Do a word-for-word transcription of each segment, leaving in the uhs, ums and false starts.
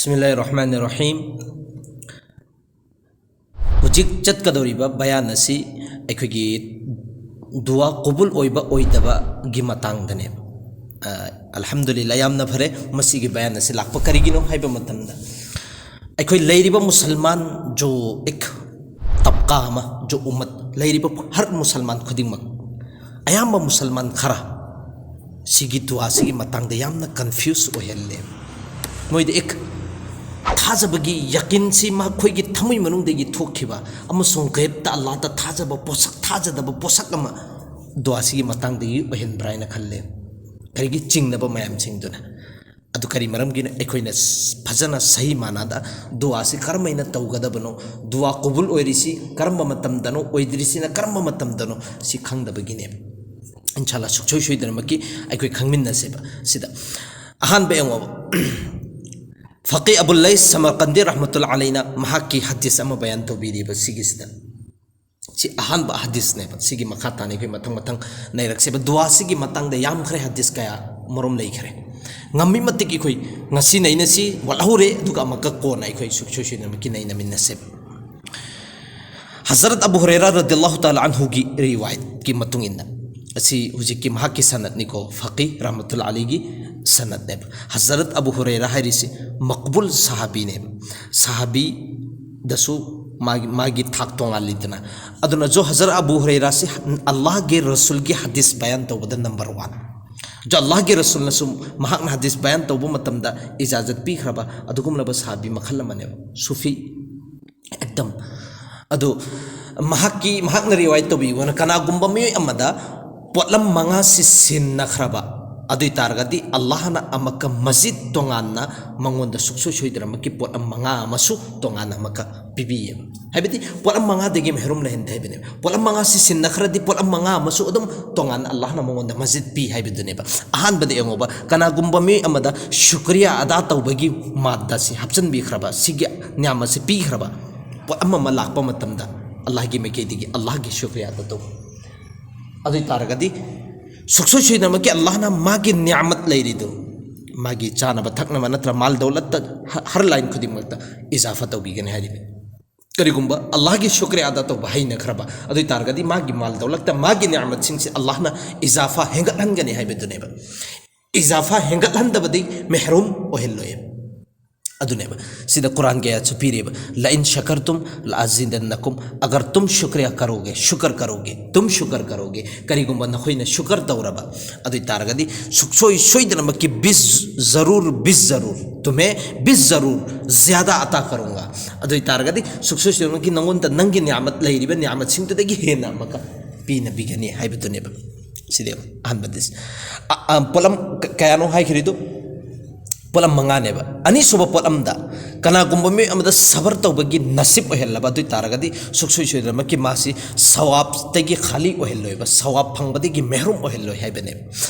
ꯕꯤꯁꯃꯤꯜꯂꯥꯍꯤꯔ ꯔꯍꯃꯥꯅꯤꯔ ꯔꯍꯤꯝ꯫ ꯍꯧꯖꯤꯛ ꯆꯠꯀꯗꯧꯔꯤꯕ ꯕꯌꯥꯟ ꯑꯁꯤ ꯑꯩꯈꯣꯏꯒꯤ ꯗꯨꯋꯥ ꯀꯕꯨꯜ ꯑꯣꯏꯕ ꯑꯣꯏꯗꯕꯒꯤ ꯃꯇꯥꯡꯗꯅꯦꯕ꯫ ꯑ, ꯑꯜꯍꯝꯗꯨꯂꯤꯜꯂꯥ, ꯌꯥꯝꯅ ꯐꯔꯦ꯫ ꯃꯁꯤꯒꯤ ꯕꯌꯥꯟ ꯑꯁꯤ ꯂꯥꯛꯄ ꯀꯔꯤꯒꯤꯅꯣ ꯍꯥꯏꯕ ꯃꯇꯝꯗ, ꯑꯩꯈꯣꯏ ꯂꯩꯔꯤꯕ ꯃꯨꯁꯜꯃꯥꯟ ꯖꯣ ꯑꯦꯛ ꯇꯕꯀꯥ ꯑꯃ, ꯖꯣ ꯎꯃꯠ, ꯂꯩꯔꯤꯕ ꯍꯔ ꯃꯨꯁꯜꯃꯥꯟ ꯈꯨꯗꯤꯡꯃꯛ, ꯑꯌꯥꯝꯕ ꯃꯨꯁꯜꯃꯥꯟ ꯈꯔ ꯁꯤꯒꯤ ꯗꯨꯋꯥꯁꯤꯒꯤ ꯃꯇꯥꯡꯗ ꯌꯥꯝꯅ ꯀꯟꯐ꯭ꯌꯨꯁ ꯑꯣꯏꯍꯜꯂꯦ꯫ ꯃꯣꯏꯗ ꯑꯦꯛ ꯊꯥꯖꯕꯒꯤ ꯌꯥꯀꯤꯟꯁꯤ ꯃꯈꯣꯏꯒꯤ ꯊꯃꯣꯏ ꯃꯅꯨꯡꯗꯒꯤ ꯊꯣꯛꯈꯤꯕ ꯑꯃꯁꯨꯡ ꯒꯩꯕꯇ ꯑꯜꯂꯥꯗ ꯊꯥꯖꯕ ꯄꯣꯠꯁꯛ, ꯊꯥꯖꯗꯕ ꯄꯣꯠꯁꯛ ꯑꯃ ꯗꯨꯋꯥꯁꯤꯒꯤ ꯃꯇꯥꯡꯗꯒꯤ ꯑꯣꯏꯍꯟꯕ꯭ꯔꯥ ꯍꯥꯏꯅ ꯈꯜꯂꯦ꯫ ꯀꯔꯤꯒꯤ ꯆꯤꯡꯅꯕ ꯃꯌꯥꯝꯁꯤꯡꯗꯨꯅ꯫ ꯑꯗꯨ ꯀꯔꯤ ꯃꯔꯝꯒꯤꯅꯣ? ꯑꯩꯈꯣꯏꯅ ꯁ-, ꯐꯖꯅ ꯁꯍꯤ ꯃꯥꯅꯥꯗ ꯗꯨꯋꯥꯁꯤ ꯀꯔꯝꯍꯥꯏꯅ ꯇꯧꯒꯗꯕꯅꯣ, ꯗꯨꯋꯥ ꯀꯕꯨꯜ ꯑꯣꯏꯔꯤꯁꯤ ꯀꯔꯝꯕ ꯃꯇꯝꯗꯅꯣ, ꯑꯣꯏꯗ꯭ꯔꯤꯁꯤꯅ ꯀꯔꯝꯕ ꯃꯇꯝꯗꯅꯣ, ꯁꯤ ꯈꯪꯗꯕꯒꯤꯅꯦꯕ꯫ ꯏꯟꯁꯥꯜꯂꯥ, ꯁꯨꯡꯁꯣꯏ ꯁꯣꯏꯗꯅꯃꯛꯀꯤ ꯑꯩꯈꯣꯏ ꯈꯪꯃꯤꯟꯅꯁꯦꯕ꯫ ꯁꯤꯗ ꯑꯍꯥꯟꯕ ꯌꯦꯡꯉꯣꯕ, ꯐꯀꯤ ꯑꯕꯨꯜ ꯂꯩꯁ ꯁꯃꯔꯀꯟꯗꯤ ꯔꯍꯃꯇꯨꯜꯂꯥ ꯑꯂꯩꯅ ꯃꯍꯥꯛꯀꯤ ꯍꯗꯤꯁ ꯑꯃ ꯕꯌꯥꯟ ꯇꯧꯕꯤꯔꯤꯕ ꯁꯤꯒꯤꯁꯤꯗ꯫ ꯁꯤ ꯑꯍꯥꯟꯕ ꯍꯗꯤꯁꯅꯦꯕ꯫ ꯁꯤꯒꯤ ꯃꯈꯥ ꯇꯥꯅ ꯑꯩꯈꯣꯏ ꯃꯊꯪ ꯃꯊꯪ ꯅꯩꯔꯛꯁꯦꯕ꯫ ꯗꯨꯋꯥꯁꯤꯒꯤ ꯃꯇꯥꯡꯗ ꯌꯥꯝꯈ꯭ꯔꯦ, ꯍꯗꯤꯁ ꯀꯌꯥ ꯃꯔꯨꯝ ꯂꯩꯈ꯭ꯔꯦ꯫ ꯉꯝꯃꯤ ꯃꯇꯤꯛ ꯑꯩꯈꯣꯏ ꯉꯁꯤ ꯅꯩꯅꯁꯤ, ꯋꯥꯠꯍꯧꯔꯦ, ꯑꯗꯨꯒ ꯑꯃꯨꯛꯀ ꯀꯣꯟꯅ ꯑꯩꯈꯣꯏ ꯁꯨꯡꯁꯣꯏ ꯁꯣꯏꯗꯅꯃꯛꯀꯤ ꯅꯩꯅꯃꯤꯟꯅꯁꯦꯕ꯫ ꯍꯖꯔꯠ ꯑꯕꯨ ꯍꯨꯔꯩꯔꯥ ꯔꯗꯤꯌꯜꯂꯥꯍꯨ ꯇꯥꯂꯥ ꯑꯟꯍꯨꯒꯤ ꯔꯤꯋꯥꯌꯠꯀꯤ ꯃꯇꯨꯡ ꯏꯟꯅ, ꯑꯁꯤ ꯍꯧꯖꯤꯛꯀꯤ ꯃꯍꯥꯛꯀꯤ ꯁꯅꯠꯅꯤꯀꯣ, ꯐꯀꯤ ꯔꯍꯃꯇꯨꯜꯂꯥ ꯑꯂꯤꯒꯤ ꯁꯅꯠꯅꯦꯕ꯫ ꯍꯖꯔꯠ ꯑꯕꯨ ꯍꯨꯔꯩꯔꯥ ꯍꯥꯏꯔꯤꯁꯤ ꯃꯛꯕꯨꯜ ꯁꯍꯥꯕꯤꯅꯦꯕ꯫ ꯁꯍꯥꯕꯤꯗꯁꯨ ꯃꯥꯒꯤ, ꯃꯥꯒꯤ ꯊꯥꯛ ꯇꯣꯉꯥꯜꯂꯤꯗꯅ꯫ ꯑꯗꯨꯅ ꯖꯣ ꯍꯖꯔꯠ ꯑꯕꯨ ꯍꯨꯔꯩꯔꯥꯁꯤ ꯑꯜꯂꯥꯍꯒꯤ ꯔꯁꯨꯜꯒꯤ ꯍꯗꯤꯁ ꯕꯌꯥꯟ ꯇꯧꯕꯗ ꯅꯝꯕꯔ ꯋꯥꯟ꯫ ꯖꯣ ꯑꯜꯂꯥꯍꯒꯤ ꯔꯁꯨꯜꯅꯁꯨ ꯃꯍꯥꯛꯅ ꯍꯗꯤꯁ ꯕꯌꯥꯟ ꯇꯧꯕ ꯃꯇꯝꯗ ꯏꯖꯥꯖꯠ ꯄꯤꯈ꯭ꯔꯕ ꯑꯗꯨꯒꯨꯝꯂꯕ ꯁꯍꯥꯕꯤ ꯃꯈꯜ ꯑꯃꯅꯦꯕ꯫ ꯁꯨꯐꯤ ꯑꯦꯛꯗꯝ꯫ ꯑꯗꯨ ꯃꯍꯥꯛꯀꯤ, ꯃꯍꯥꯛꯅ ꯔꯤꯋꯥꯌꯠ ꯇꯧꯕꯤꯕꯅ, ꯀꯅꯥꯒꯨꯝꯕ ꯃꯤꯑꯣꯏ ꯑꯃꯗ ꯄꯣꯠꯂꯝ ꯃꯉꯥꯁꯤ ꯁꯤꯟꯅꯈ꯭ꯔꯕ ꯑꯗꯨ ꯑꯣꯏ ꯇꯥꯔꯒꯗꯤ, ꯑꯜꯂꯥꯍꯅ ꯑꯃꯨꯛꯀ ꯃꯁꯖꯤꯗ ꯇꯣꯉꯥꯟꯅ ꯃꯉꯣꯟꯗ ꯁꯨꯡꯁꯣꯏ ꯁꯣꯏꯗꯅꯃꯛꯀꯤ ꯄꯣꯠꯂꯝ ꯃꯉꯥ ꯑꯃꯁꯨ ꯇꯣꯉꯥꯟꯅ ꯑꯃꯨꯛꯀ ꯄꯤꯕꯤꯌꯦꯕ꯫ ꯍꯥꯏꯕꯗꯤ ꯄꯣꯠꯂꯝ ꯃꯉꯥꯗꯒꯤ ꯃꯍꯔꯨꯝ ꯂꯩꯍꯟꯗꯦ ꯍꯥꯏꯕꯅꯦꯕ꯫ ꯄꯣꯠꯂꯝ ꯃꯉꯥꯁꯤ ꯁꯤꯟꯅꯈ꯭ꯔꯗꯤ ꯄꯣꯠꯂꯝ ꯃꯉꯥ ꯑꯃꯁꯨ ꯑꯗꯨꯝ ꯇꯣꯉꯥꯟꯅ ꯑꯜꯂꯥꯍꯅ ꯃꯉꯣꯟꯗ ꯃꯁꯖꯤꯗ ꯄꯤ ꯍꯥꯏꯕꯗꯨꯅꯦꯕ꯫ ꯑꯍꯥꯟꯕꯗ ꯌꯦꯡꯉꯣꯕ, ꯀꯅꯥꯒꯨꯝꯕ ꯃꯤꯑꯣꯏ ꯑꯃꯗ ꯁꯨꯀ꯭ꯔꯤꯌꯥ ꯑꯗꯥ ꯇꯧꯕꯒꯤ ꯃꯥꯗꯗꯥꯁꯤ ꯍꯥꯞꯆꯤꯟꯕꯤꯈ꯭ꯔꯕ, ꯁꯤꯒꯤ ꯅꯤꯌꯥꯝ ꯑꯁꯤ ꯄꯤꯈ꯭ꯔꯕ, ꯄꯣꯠ ꯑꯃ ꯑꯃ ꯂꯥꯛꯄ ꯃꯇꯝꯗ ꯑꯜꯂꯥꯍꯒꯤ ꯃꯥꯏꯀꯩꯗꯒꯤ ꯑꯜꯂꯥꯍꯒꯤ ꯁꯨꯀ꯭ꯔꯤꯌꯥ ꯑꯗꯥ ꯇꯧꯕ꯫ ꯑꯗꯨ ꯑꯣꯏ ꯇꯥꯔꯒꯗꯤ ꯁꯨꯡꯁꯣꯏ ꯁꯣꯏꯗꯅꯃꯛꯀꯤ ꯑꯜꯂꯥꯍꯅ ꯃꯥꯒꯤ ꯅꯤꯌꯥꯃꯠ ꯂꯩꯔꯤꯗꯨ, ꯃꯥꯒꯤ ꯆꯥꯅꯕ ꯊꯛꯅꯕ ꯅꯠꯇ꯭ꯔ ꯃꯥꯜ ꯗꯧꯂꯠꯇ ꯍ-, ꯍꯔ ꯂꯥꯏꯟ ꯈꯨꯗꯤꯡꯃꯛꯇ ꯏꯖꯥꯐꯥ ꯇꯧꯕꯤꯒꯅꯤ ꯍꯥꯏꯔꯤꯕ꯫ ꯀꯔꯤꯒꯨꯝꯕ ꯑꯜꯂꯥꯍꯒꯤ ꯁꯨꯀ꯭ꯔꯤꯌꯥ ꯑꯗꯥ ꯇꯧꯕ ꯍꯩꯅꯈ꯭ꯔꯕ ꯑꯗꯨ ꯑꯣꯏ ꯇꯥꯔꯒꯗꯤ ꯃꯥꯒꯤ ꯃꯥꯜ ꯗꯧꯂꯠꯇ ꯃꯥꯒꯤ ꯅꯤꯌꯥꯃꯠꯁꯤꯡꯁꯤ ꯑꯜꯂꯥꯍꯅ ꯏꯖꯥꯐꯥ ꯍꯦꯟꯒꯠꯍꯟꯒꯅꯤ ꯍꯥꯏꯕꯗꯨꯅꯦꯕ꯫ ꯏꯖꯥꯐꯥ ꯍꯦꯟꯒꯠꯍꯟꯗꯕꯗꯤ ꯃꯦꯍꯔꯨꯝ ꯑꯣꯏꯍꯜꯂꯣꯏ꯫ ꯑꯗꯨꯅꯦꯕ ꯁꯤꯗ ꯀꯨꯔꯥꯟꯒꯤ ꯑꯥꯌꯠꯁꯨ ꯄꯤꯔꯤꯕ, "ꯂꯥꯏꯟ ꯁꯀꯔ ꯇꯨꯝ ꯂꯥꯖꯤꯗꯟꯅꯀꯨꯝ, ꯑꯒꯔ ꯇꯨꯝ ꯁꯨꯀ꯭ꯔꯤꯌꯥ ꯀꯔꯣꯒꯦ, ꯁꯨꯀꯔ ꯀꯔꯣꯒꯦ, ꯇꯨꯝ ꯁꯨꯀꯔ ꯀꯔꯣꯒꯦ"꯫ ꯀꯔꯤꯒꯨꯝꯕ ꯅꯈꯣꯏꯅ ꯁꯨꯀꯔ ꯇꯧꯔꯕ ꯑꯗꯨ ꯑꯣꯏ ꯇꯥꯔꯒꯗꯤ ꯁꯨꯛꯁꯣꯏ ꯁꯣꯏꯗꯅꯃꯛꯀꯤ ꯕꯤꯁ ꯖꯔꯨꯔ, ꯕꯤꯁ ꯖꯔꯨꯔ, ꯇꯨꯝꯍꯦ ꯕꯤꯁ ꯖꯔꯨꯔ ꯖ꯭ꯌꯥꯗꯥ ꯑꯇꯥ ꯀꯔꯨꯡꯒ꯫ ꯑꯗꯨ ꯑꯣꯏ ꯇꯥꯔꯒꯗꯤ ꯁꯨꯛꯁꯣꯏ ꯁꯣꯏꯗꯅꯃꯛꯀꯤ ꯅꯉꯣꯟꯗ ꯅꯪꯒꯤ ꯅꯤꯌꯥꯃꯠ ꯂꯩꯔꯤꯕ ꯅꯤꯌꯥꯃꯠꯁꯤꯡꯗꯨꯗꯒꯤ ꯍꯦꯟꯅ ꯑꯃꯨꯛꯀ ꯄꯤꯅꯕꯤꯒꯅꯤ ꯍꯥꯏꯕꯗꯨꯅꯦꯕ꯫ ꯁꯤꯗꯤ ꯑꯍꯥꯟꯕꯗꯤ ꯑ-, ꯑ, ꯄꯣꯠꯂꯝ ꯀ-, ꯀꯌꯥꯅꯣ ꯍꯥꯏꯈ꯭ꯔꯤꯗꯨ? ꯄꯣꯠꯂꯝ ꯃꯉꯥꯅꯦꯕ꯫ ꯑꯅꯤꯁꯨꯕ ꯄꯣꯠꯂꯝꯗ ꯀꯅꯥꯒꯨꯝꯕ ꯃꯤꯑꯣꯏ ꯑꯃꯗ ꯁꯕꯔ ꯇꯧꯕꯒꯤ ꯅꯁꯤꯕ ꯑꯣꯏꯍꯜꯂꯕ ꯑꯗꯨ ꯑꯣꯏ ꯇꯥꯔꯒꯗꯤ ꯁꯨꯛꯁꯣꯏ ꯁꯣꯏꯗꯅꯃꯛꯀꯤ ꯃꯥꯁꯤ ꯁꯋꯥꯕꯇꯒꯤ ꯈꯥꯂꯤ ꯑꯣꯏꯍꯜꯂꯣꯏꯕ, ꯁꯋꯥꯕ ꯐꯪꯕꯗꯒꯤ ꯃꯦꯍꯔꯨꯝ ꯑꯣꯏꯍꯜꯂꯣꯏ ꯍꯥꯏꯕꯅꯦꯕ꯫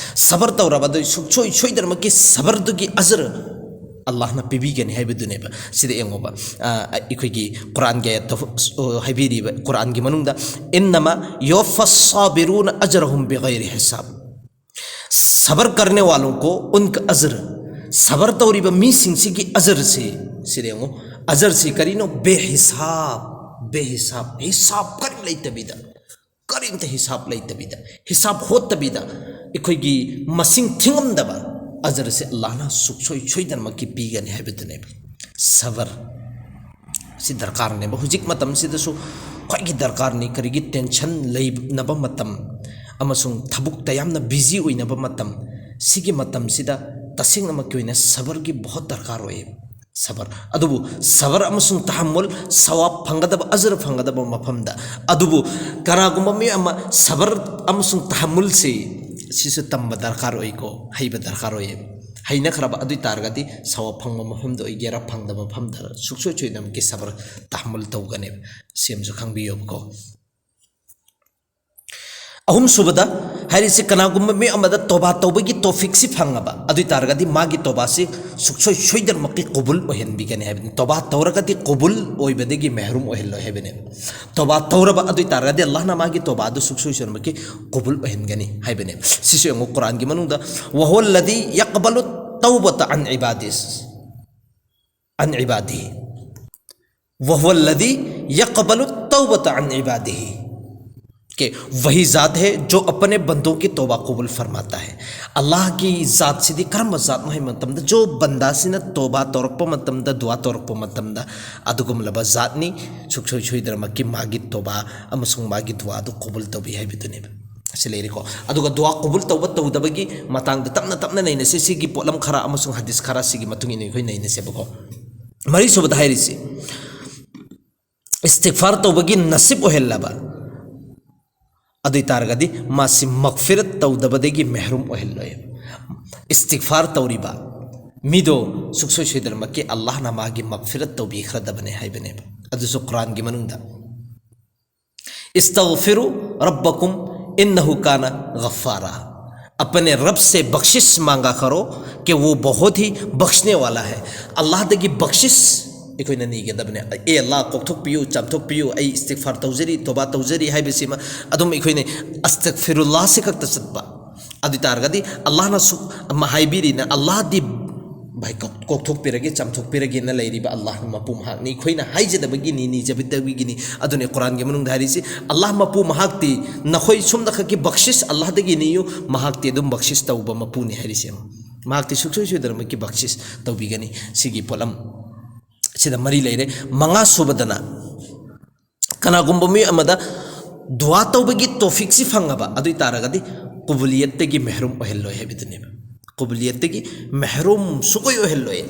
ꯁꯕꯔ ꯇꯧꯔꯕ ꯑꯗꯨ ꯁꯨꯛꯁꯣꯏ ꯁꯣꯏꯗꯅꯃꯛꯀꯤ ꯁꯕꯔꯗꯨꯒꯤ ꯑꯖꯔ ꯑꯜꯂꯥꯍꯅ ꯄꯤꯕꯤꯒꯅꯤ ꯍꯥꯏꯕꯗꯨꯅꯦꯕ꯫ ꯁꯤꯗ ꯌꯦꯡꯉꯣꯕ, ꯑ, ꯑꯩꯈꯣꯏꯒꯤ ꯀꯨꯔꯥꯟꯒꯤ ꯑꯥꯌꯠꯇ, ꯑ, ꯍꯥꯏꯕꯤꯔꯤꯕ ꯀꯨꯔꯥꯟꯒꯤ ꯃꯅꯨꯡꯗ, "ꯏꯟꯅꯃꯥ ꯌꯨꯋꯥꯐꯐꯥ ꯁꯥꯕꯤꯔꯨꯅ ꯑꯖꯔꯍꯨꯝ ꯕꯤꯒꯩꯔꯤ ꯍꯤꯁꯥꯕ"꯫ ꯁꯕꯔ ꯀꯔꯅꯦ ꯋꯥꯂꯣꯡ ꯀꯣ ꯎꯟꯀ ꯑꯖꯔ, ꯁꯕꯔ ꯇꯧꯔꯤꯕ ꯃꯤꯁꯤꯡꯁꯤꯒꯤ ꯑꯖꯔꯁꯤ, ꯁꯤꯗ ꯌꯦꯡꯉꯣ, ꯑꯖꯔꯁꯤ ꯀꯔꯤꯅꯣ? ꯕꯦꯍꯤꯁꯥꯕ, ꯕꯦꯍꯤꯁꯥꯕ, ꯍꯤꯁꯥꯕ ꯀꯔꯤ ꯂꯩꯇꯕꯤꯗ, ꯀꯔꯤꯝꯇ ꯍꯤꯁꯥꯕ ꯂꯩꯇꯕꯤꯗ, ꯍꯤꯁꯥꯕ ꯍꯣꯠꯇꯕꯤꯗ, ꯑꯩꯈꯣꯏꯒꯤ ꯃꯁꯤꯡ ꯊꯤꯉꯝꯗꯕ ꯑꯖꯔꯁꯦ ꯑꯜꯂꯥꯍꯅ ꯁꯨꯛꯁꯣꯏ ꯁꯣꯏꯗꯅꯃꯛꯀꯤ ꯄꯤꯒꯅꯤ ꯍꯥꯏꯕꯗꯨꯅꯦꯕ꯫ ꯁꯕꯔ ꯁꯤ ꯗꯔꯀꯥꯔꯅꯦꯕ꯫ ꯍꯧꯖꯤꯛ ꯃꯇꯝꯁꯤꯗꯁꯨ ꯈ꯭ꯋꯥꯏꯒꯤ ꯗꯔꯀꯥꯔꯅꯤ꯫ ꯀꯔꯤꯒꯤ? ꯇꯦꯟꯁꯟ ꯂꯩꯅꯕ ꯃꯇꯝ ꯑꯃꯁꯨꯡ ꯊꯕꯛꯇ ꯌꯥꯝꯅ ꯕꯤꯖꯤ ꯑꯣꯏꯅꯕ ꯃꯇꯝ, ꯁꯤꯒꯤ ꯃꯇꯝꯁꯤꯗ ꯇꯁꯦꯡꯅꯃꯛꯀꯤ ꯑꯣꯏꯅ ꯁꯕꯔꯒꯤ ꯕꯣꯍꯠ ꯗꯔꯀꯥꯔ ꯑꯣꯏꯌꯦꯕ꯫ ꯁꯕꯔ꯫ ꯑꯗꯨꯕꯨ ꯁꯕꯔ ꯑꯃꯁꯨꯡ ꯇꯍꯝꯃꯨꯜ, ꯁꯋꯥꯕ ꯐꯪꯒꯗꯕ, ꯑꯖꯔ ꯐꯪꯒꯗꯕ ꯃꯐꯝꯗ꯫ ꯑꯗꯨꯕꯨ ꯀꯅꯥꯒꯨꯝꯕ ꯃꯤ ꯑꯃ ꯁꯕꯔ ꯑꯃꯁꯨꯡ ꯇꯍꯝꯃꯨꯜꯁꯤ ꯁꯤꯁꯨ ꯇꯝꯕ ꯗꯔꯀꯥꯔ ꯑꯣꯏꯀꯣ, ꯍꯩꯕ ꯗꯔꯀꯥꯔ ꯑꯣꯏꯌꯦꯕ꯫ ꯍꯩꯅꯈ꯭ꯔꯕ ꯑꯗꯨ ꯑꯣꯏ ꯇꯥꯔꯒꯗꯤ ꯁꯋꯥꯕ ꯐꯪꯕ ꯃꯐꯝꯗ ꯑꯣꯏꯒꯦꯔꯥ ꯐꯪꯗꯕ ꯃꯐꯝꯗ ꯁꯨꯛꯁꯣꯏ ꯁꯣꯏꯗꯅꯃꯛꯀꯤ ꯁꯕꯔ ꯇꯍꯝꯃꯨꯜ ꯇꯧꯒꯅꯦꯕ꯫ ꯁꯤ ꯑꯃꯁꯨ ꯈꯪꯕꯤꯌꯣꯕꯀꯣ꯫ ꯑꯍꯨꯝꯁꯨꯕꯗ ꯍꯥꯏꯔꯤꯁꯤ, ꯀꯅꯥꯒꯨꯝꯕ ꯃꯤ ꯑꯃꯗ ꯇꯣꯕꯥ ꯇꯧꯕꯒꯤ ꯇꯣꯐꯤꯛꯁꯤ ꯐꯪꯉꯕ ꯑꯗꯨ ꯑꯣꯏ ꯇꯥꯔꯒꯗꯤ ꯃꯥꯒꯤ ꯇꯣꯕꯥꯁꯤ ꯁꯨꯛꯁꯣꯏ ꯁꯣꯏꯗꯅꯃꯛꯀꯤ ꯀꯨꯕꯨꯜ ꯑꯣꯏꯍꯟꯕꯤꯒꯅꯤ ꯍꯥꯏꯕꯅꯤ꯫ ꯇꯣꯕꯥ ꯇꯧꯔꯒꯗꯤ ꯀꯨꯕꯨꯜ ꯑꯣꯏꯕꯗꯒꯤ ꯃꯦꯍꯔꯨꯝ ꯑꯣꯏꯍꯜꯂꯣꯏ ꯍꯥꯏꯕꯅꯦꯕ꯫ ꯇꯣꯕꯥ ꯇꯧꯔꯕ ꯑꯗꯨ ꯑꯣꯏ ꯇꯥꯔꯒꯗꯤ ꯑꯜꯂꯥꯍꯅ ꯃꯥꯒꯤ ꯇꯣꯕꯥꯗꯨ ꯁꯨꯛꯁꯣꯏ ꯁꯣꯏꯗꯅꯃꯛꯀꯤ ꯀꯨꯕꯨꯜ ꯑꯣꯏꯍꯟꯒꯅꯤ ꯍꯥꯏꯕꯅꯦꯕ꯫ ꯁꯤꯁꯨ ꯌꯦꯡꯉꯨ, ꯀꯨꯔꯥꯟꯒꯤ ꯃꯅꯨꯡꯗ, "ꯋꯍꯨꯋꯜꯂꯗꯤ ꯌꯛꯕꯥꯂꯨ तौबत अन इबादिस, अन इबादी, वहुवल्लज़ी यकबलु तौबत अन इबादिही। कि वही ज़ात है जो अपने बंदों की तौबा कबूल फरमाता है। ꯑꯜꯂꯥꯍꯒꯤ ꯖꯥꯠꯁꯤꯗꯤ ꯀꯔꯝꯕ ꯖꯥꯠꯅꯣ ꯍꯥꯏꯕ ꯃꯇꯝꯗ, ꯖꯣ ꯕꯟꯗꯥꯁꯤꯅ ꯇꯣꯕꯥ ꯇꯧꯔꯛꯄ ꯃꯇꯝꯗ, ꯗꯨꯋꯥ ꯇꯧꯔꯛꯄ ꯃꯇꯝꯗ, ꯑꯗꯨꯒꯨꯝꯂꯕ ꯖꯥꯠꯅꯤ꯫ ꯁꯨꯛꯁꯣꯏ ꯁꯣꯏꯗꯅꯃꯛꯀꯤ ꯃꯥꯒꯤ ꯇꯣꯕꯥ ꯑꯃꯁꯨꯡ ꯃꯥꯒꯤ ꯗꯨꯋꯥꯗꯨ ꯀꯕꯨꯜ ꯇꯧꯕꯤ ꯍꯥꯏꯕꯗꯨꯅꯦꯕ꯫ ꯑꯁꯤ ꯂꯩꯔꯦꯀꯣ꯫ ꯑꯗꯨꯒ ꯗꯨꯋꯥ ꯀꯕꯨꯜ ꯇꯧꯕ ꯇꯧꯗꯕꯒꯤ ꯃꯇꯥꯡꯗ ꯇꯞꯅ ꯇꯞꯅ ꯅꯩꯅꯁꯤ꯫ ꯁꯤꯒꯤ ꯄꯣꯠꯂꯝ ꯈꯔ ꯑꯃꯁꯨꯡ ꯍꯗꯤꯁ ꯈꯔ ꯁꯤꯒꯤ ꯃꯇꯨꯡ ꯏꯟꯅ ꯑꯩꯈꯣꯏ ꯅꯩꯅꯁꯦꯕꯀꯣ꯫ ꯃꯔꯤꯁꯨꯕꯗ ꯍꯥꯏꯔꯤꯁꯤ, ꯏꯁꯇꯤꯒꯐꯥꯔ ꯇꯧꯕꯒꯤ ꯅꯁꯤꯕ ꯑꯣꯏꯍꯜꯂꯕ, ꯑꯗꯨ ꯑꯣꯏ ꯇꯥꯔꯒꯗꯤ ꯃꯥꯁꯤ ꯃꯒꯐꯤꯔꯠ ꯇꯧꯗꯕꯗꯒꯤ ꯃꯦꯍꯔꯨꯝ ꯑꯣꯏꯍꯜꯂꯣꯏ꯫ ꯏꯁꯇꯤꯒꯐꯥꯔ ꯇꯧꯔꯤꯕ ꯃꯤꯗꯣ ꯁꯨꯛꯁꯣꯏ ꯁꯣꯏꯗꯅꯃꯛꯀꯤ ꯑꯜꯂꯥꯍꯅ ꯃꯥꯒꯤ ꯃꯒꯐꯤꯔꯠ ꯇꯧꯕꯤꯈ꯭ꯔꯗꯕꯅꯦ ꯍꯥꯏꯕꯅꯦꯕ꯫ ꯑꯗꯨꯁꯨ ꯀꯨꯔꯥꯟꯒꯤ ꯃꯅꯨꯡꯗ, "इस्तगफिरु रब्बकुम इन्नहु कान गफ्फारा।" अपने रब से बख्शिश मांगा करो कि वो बहुत ही बख्शने वाला है꯫ ꯑꯜꯂꯥꯍꯗꯒꯤ ꯕꯛꯁꯤꯁ ꯑꯩꯈꯣꯏꯅ ꯅꯤꯒꯗꯕꯅꯦ꯫ "ꯑꯦ ꯑꯜꯂꯥꯍ, ꯀꯣꯛꯊꯣꯛꯄꯤꯌꯨ, ꯆꯥꯝꯊꯣꯛꯄꯤꯌꯨ, ꯑꯩ ꯏꯁꯇꯤꯒꯐꯥꯔ ꯇꯧꯖꯔꯤ, ꯇꯣꯕꯥ ꯇꯧꯖꯔꯤ" ꯍꯥꯏꯕꯁꯤꯃ ꯑꯗꯨꯝ ꯑꯩꯈꯣꯏꯅ ꯑꯁꯇꯒꯐꯤꯔꯨꯜꯂꯥꯍꯁꯤ ꯈꯛꯇ ꯆꯠꯄ꯫ ꯑꯗꯨ ꯑꯣꯏ ꯇꯥꯔꯒꯗꯤ ꯑꯜꯂꯥꯍꯅꯁꯨ ꯑꯃ ꯍꯥꯏꯕꯤꯔꯤꯅ, ꯑꯜꯂꯥꯍꯗꯤ, "ꯚꯥꯏ, ꯀꯣꯛ-, ꯀꯣꯛꯊꯣꯛꯄꯤꯔꯒꯦ, ꯆꯥꯝꯊꯣꯛꯄꯤꯔꯒꯦꯅ ꯂꯩꯔꯤꯕ ꯑꯜꯂꯥꯍ ꯃꯄꯨ ꯃꯍꯥꯛꯅꯤ꯫ ꯑꯩꯈꯣꯏꯅ ꯍꯥꯏꯖꯗꯕꯒꯤꯅꯤ, ꯅꯤꯖꯕꯤꯗꯕꯒꯤꯅꯤ꯫" ꯑꯗꯨꯅꯤ ꯀꯨꯔꯥꯟꯒꯤ ꯃꯅꯨꯡꯗ ꯍꯥꯏꯔꯤꯁꯤ, "ꯑꯜꯂꯥꯍ ꯃꯄꯨ ꯃꯍꯥꯛꯇꯤ ꯅꯈꯣꯏ ꯁꯣꯝꯗ ꯈꯛꯀꯤ ꯕꯛꯁꯤꯁ ꯑꯜꯂꯥꯍꯗꯒꯤ ꯅꯤꯌꯨ, ꯃꯍꯥꯛꯇꯤ ꯑꯗꯨꯝ ꯕꯛꯁꯤꯁ ꯇꯧꯕ ꯃꯄꯨꯅꯤ" ꯍꯥꯏꯔꯤꯁꯦ꯫ ꯃꯍꯥꯛꯇꯤ ꯁꯨꯡꯁꯣꯏ ꯁꯣꯏꯗꯅꯃꯛꯀꯤ ꯕꯛꯁꯤꯁ ꯇꯧꯕꯤꯒꯅꯤ꯫ ꯁꯤꯒꯤ ꯄꯣꯠꯂꯝ ꯁꯤꯗ ꯃꯔꯤ ꯂꯩꯔꯦ꯫ ꯃꯉꯥ ꯁꯨꯕꯗꯅ, ꯀꯅꯥꯒꯨꯝꯕ ꯃꯤꯑꯣꯏ ꯑꯃꯗ ꯗꯨꯋꯥ ꯇꯧꯕꯒꯤ ꯇꯣꯐꯤꯛꯁꯤ ꯐꯪꯉꯕ, ꯑꯗꯨ ꯑꯣꯏ ꯇꯥꯔꯒꯗꯤ ꯀꯨꯕꯨꯂꯤꯌꯠꯇꯒꯤ ꯃꯦꯍꯔꯨꯝ ꯑꯣꯏꯍꯜꯂꯣꯏ ꯍꯥꯏꯕꯗꯨꯅꯦꯕ꯫ ꯀꯨꯕꯨꯂꯤꯌꯠꯇꯒꯤ ꯃꯦꯍꯔꯨꯝ ꯁꯨꯛꯑꯣꯏ ꯑꯣꯏꯍꯜꯂꯣꯏ꯫